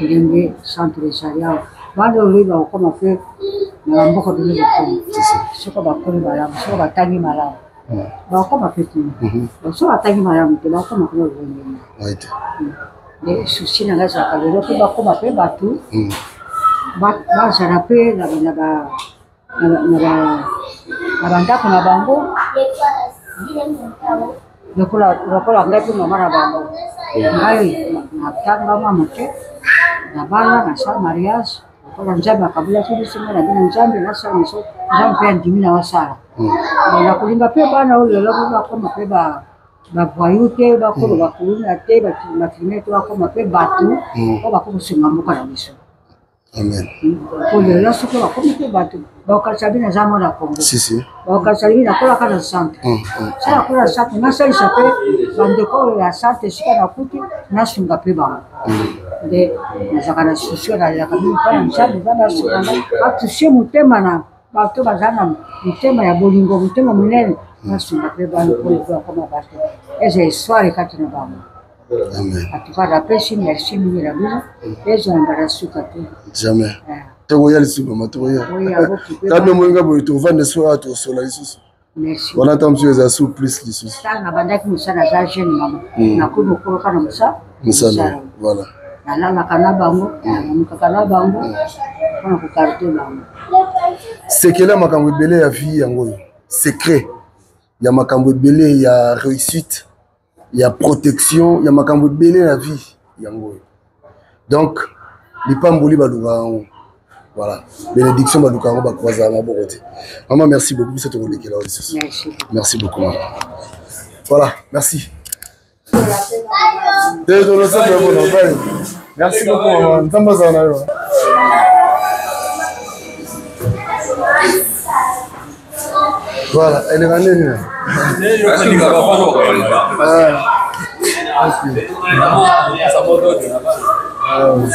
J: Ndenge centre ezali awa, bana oyo bakokoma mpe na bamboka bino, bakoma soko bakoli malamu, soko batangi malamu, bakokoma mpe kuna. Soko batangi malamu te, bakokoma kuna lolenge nini? Souci na ngai ezalaka lelo mpe bakoma mpe bato, bazala mpe na bandako na bango lokola ngai mpe mama na bango. Ngai natanga mwa moke, nabala, nasala mariage lokola Nzambe akabulaki biso. Ngai na bino, Nzambe nasala miso, Nzambe mpe andimi na wasala. Nakolinga mpe bana oyo lelo bakoma mpe bavoyou te, bakoma bakuluna te, bacriminel te, bakoma mpe bato oyo bakokosunga mboka na biso.
H: Amen.
J: Po lelo soki bakomi mpe bato, bakokanisa bino aza mwana Congo, bakokanisa bino nakolaka na centre. So nakola centre, nasalisa mpe bandeko oyo ya centre esika nakuti, nasunga mpe bango. Nde nazalaka na souci oyo nalelaka mingi mpo na Nzambe, Nzambe asunga ngai atouche motema na bato baza na motema ya bolingo, motema monene, basunga mpe bana mpo bakoma bato eza histoire kati na bango. En tout cas, napesi merci mingi na bino, ezala mbala suka te.
H: Jamais. Tokoya lisusu mama, tokoya. Tano moyinga boye tovanda so awa tokosola lisusu. Wana ntango mosusu eza su plus lisusu.
J: Ntango nabandaki mosala naza jeune mama, nakomi mokolo kaka na mosala.
H: Mosala, voilà.
J: Nalalaka na bango, nalamukaka na bango mpona kogarde bango.
H: Sekele ya makambo ebele ya vie yango oyo, secret ya makambo ebele ya réussite ya protection ya makambo ebele na vie yango oyo. Donc lipamboli balukaka yango, voilà, bénédiction balukaka yango, bakwazaka maboko te. Mama, merci beaucoup, biso tokolekela yo lisusu. Merci beaucoup mama. Voilà, merci. Te tolosaka yango na bai. Merci beaucoup mama, Nzambe azala na yo. Voilà, elle est nini? Ah, ok.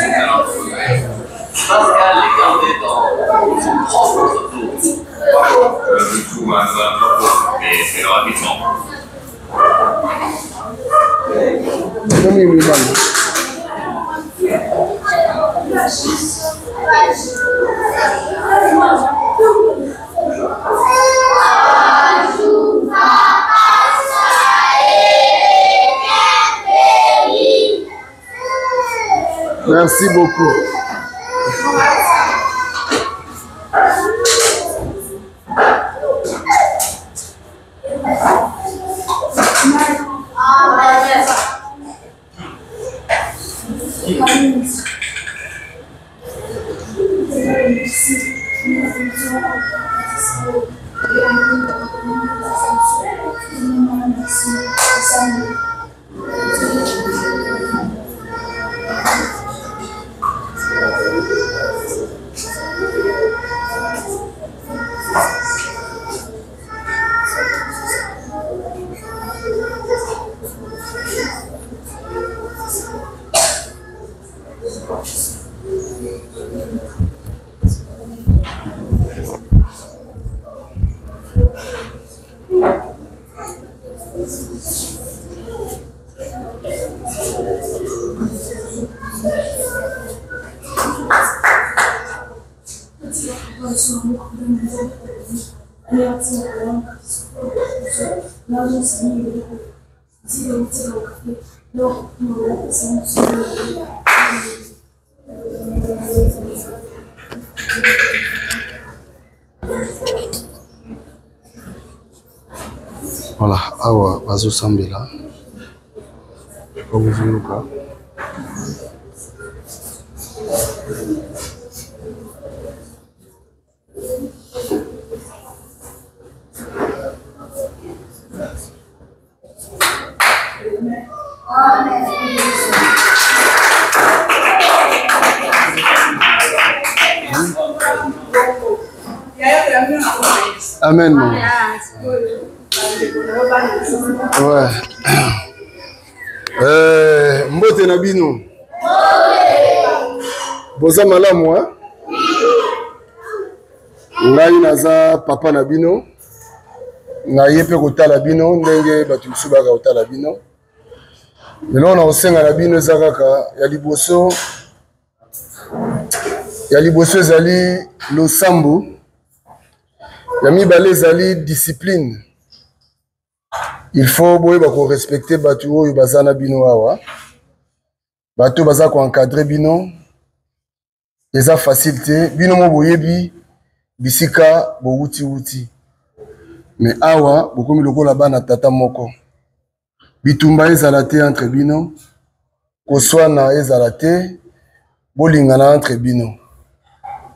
H: Merci beaucoup. Voilà, awa bazosambela bakozoluka Amen. Maman. Ouais. Euh, mbote na bino. Boza malamu hein? Ngai naza papa na bino. Naye mpe kotala bino ndenge bato mosusu bayaka kotala bino. Eloko na kosenga na bino eza kaka ya liboso, ya liboso ezali losambo, ya mibale ezali discipline. Il faut boyeba ko respecter bato oyo baza na bino awa, bato oyo baza ko encadrer bino. Eza facile te, bino mo boyebi bisika bowuti-wuti, mais awa bokomi lokola bana tata moko. Bitumba ezala te entre bino, koswana ezala te, bolingana entre bino.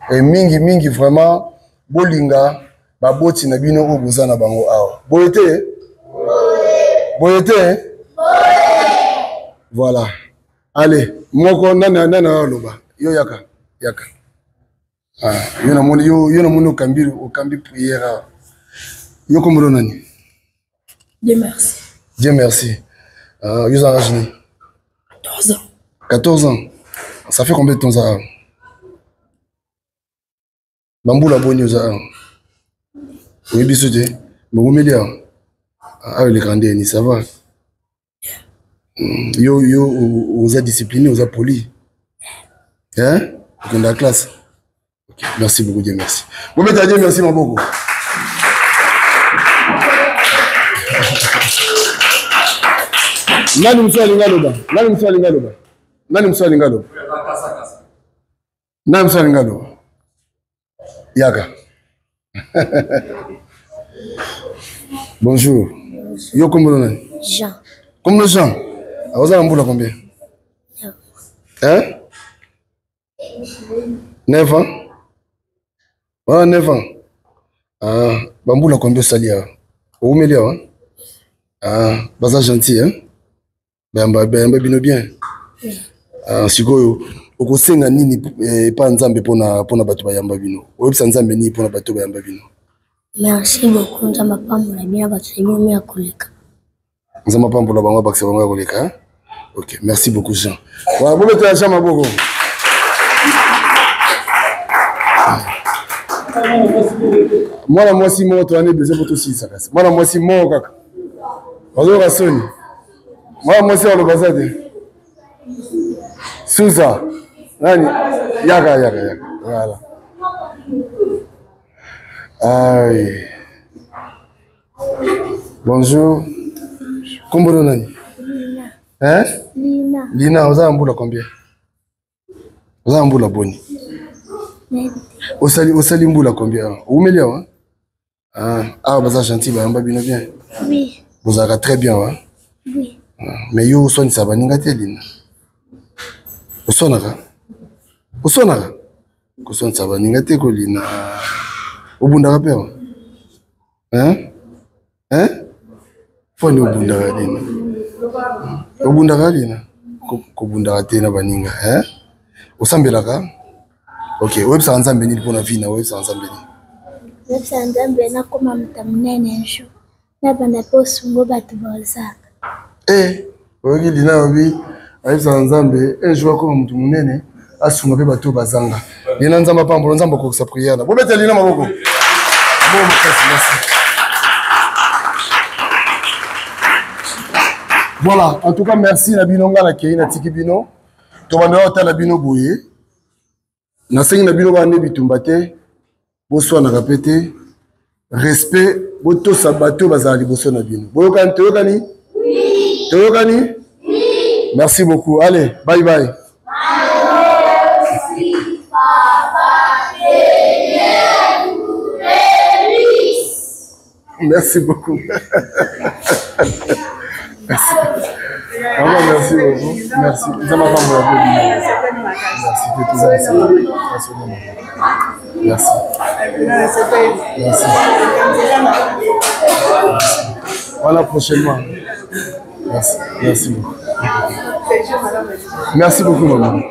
H: Et mingi mingi vraiment bolinga baboti na bino oyo boza na bango awa. Boye te? Boye te? Voilà. Allez, moko nani nani aloba? Yo yaka, yaka. Ah, yo namoni yo yo namoni okambi okambi prière awa. Yo kombo nani?
K: Dieu merci.
H: Dieu merci. Ah, yo za âge nini?
K: 14 ans.
H: 14 ans. Ça fait combien de temps oza awa? Bambula boni oza awa? Oyebi biso te? Bowumeli awa? Awa eleka ndeni, ça va? Yo yo oza discipliné, oza poli. Hein? Okenda classe. Okay. Merci beaucoup, Dieu merci. Bobeta Dieu merci maboko. Nani mosusu alingi aloba? Nani mosusu alingi aloba? Nani mosusu alingi aloba? Nani mosusu alingi aloba? Yaka. Bonjour. Yo kombo nani?
K: Jean.
H: Kombo Jean. Oza na mbula combien? Hein? 9 ans? Ah, 9 ans. Ah, bambula combien osali awa? Oumeli awa? Ah, baza gentil, hein? Bayamba bayamba bino bien. Ah, sikoyo okosenga nini eh, epa Nzambe pona pona bato bayamba bino? Oyebisa Nzambe nini pona bato bayamba bino?
K: Merci beaucoup Nzambe apambola bino bato na bino ya koleka.
H: Nzambe apambola bango abakisa bango ya koleka. Hein? Ok, merci beaucoup Jean. Voilà, bobetela Jean maboko. Mwana mwasi moko toyani besoin mpo tosilisa kasi. Mwana mwasi moko kaka. Bazoyoka soni. Mwana mwasi aloba za te. Suza. Nani? Yaka yaka yaka. Voilà. Aïe. Bonjour. Kombo no nani?
K: Lina.
H: Hein?
K: Lina.
H: Lina, oza na mbula combien? Oza na mbula boni? Osali osali mbula combien? Oumeli awa? Ah, awa baza gentil bayamba bino bien.
K: Oui.
H: Bozalaka très bien, hein?
K: Oui.
H: Mais yo oswanisa baninga te Lina. Oswanaka? Oswanaka? Koswanisa baninga te kolina. Obundaka pe awa? Hein? Hein? Foni obundaka Lina. Obundaka Lina? Kobundaka te na baninga, hein? Osambelaka? Ok, oyebisaka Nzambe nini mpona vie na oyebisaka Nzambe nini?
K: Oyebisaka Nzambe nakoma moto monene un jour. Nabanda mpe osungo bato bazanga.
H: Eh, oyoki Lina alobi ayebisaka Nzambe un jour akoma moto monene asunga mpe bato bazanga. Lina Nzambe apambola, Nzambe akokisa prière na. Bobeta Lina maboko. Maboko makasi, merci. Voilà, en tout cas merci na bino nga nakei natiki bino. Tobanda otala bino boye. Nasengi na bino bana nde bitumba te, boswanaka mpe te, respect, botosa bato oyo bazala liboso na bino. Boyokani, toyokani? Toyokani? Merci beaucoup. Allez, bye bye.
K: Merci, papa.
H: Merci beaucoup. Merci. Vraiment, merci beaucoup. Merci. Nzambe apambola mpe bino. Merci. Merci. Merci. Merci. Voilà prochainement. Merci. Merci beaucoup. Merci beaucoup, maman.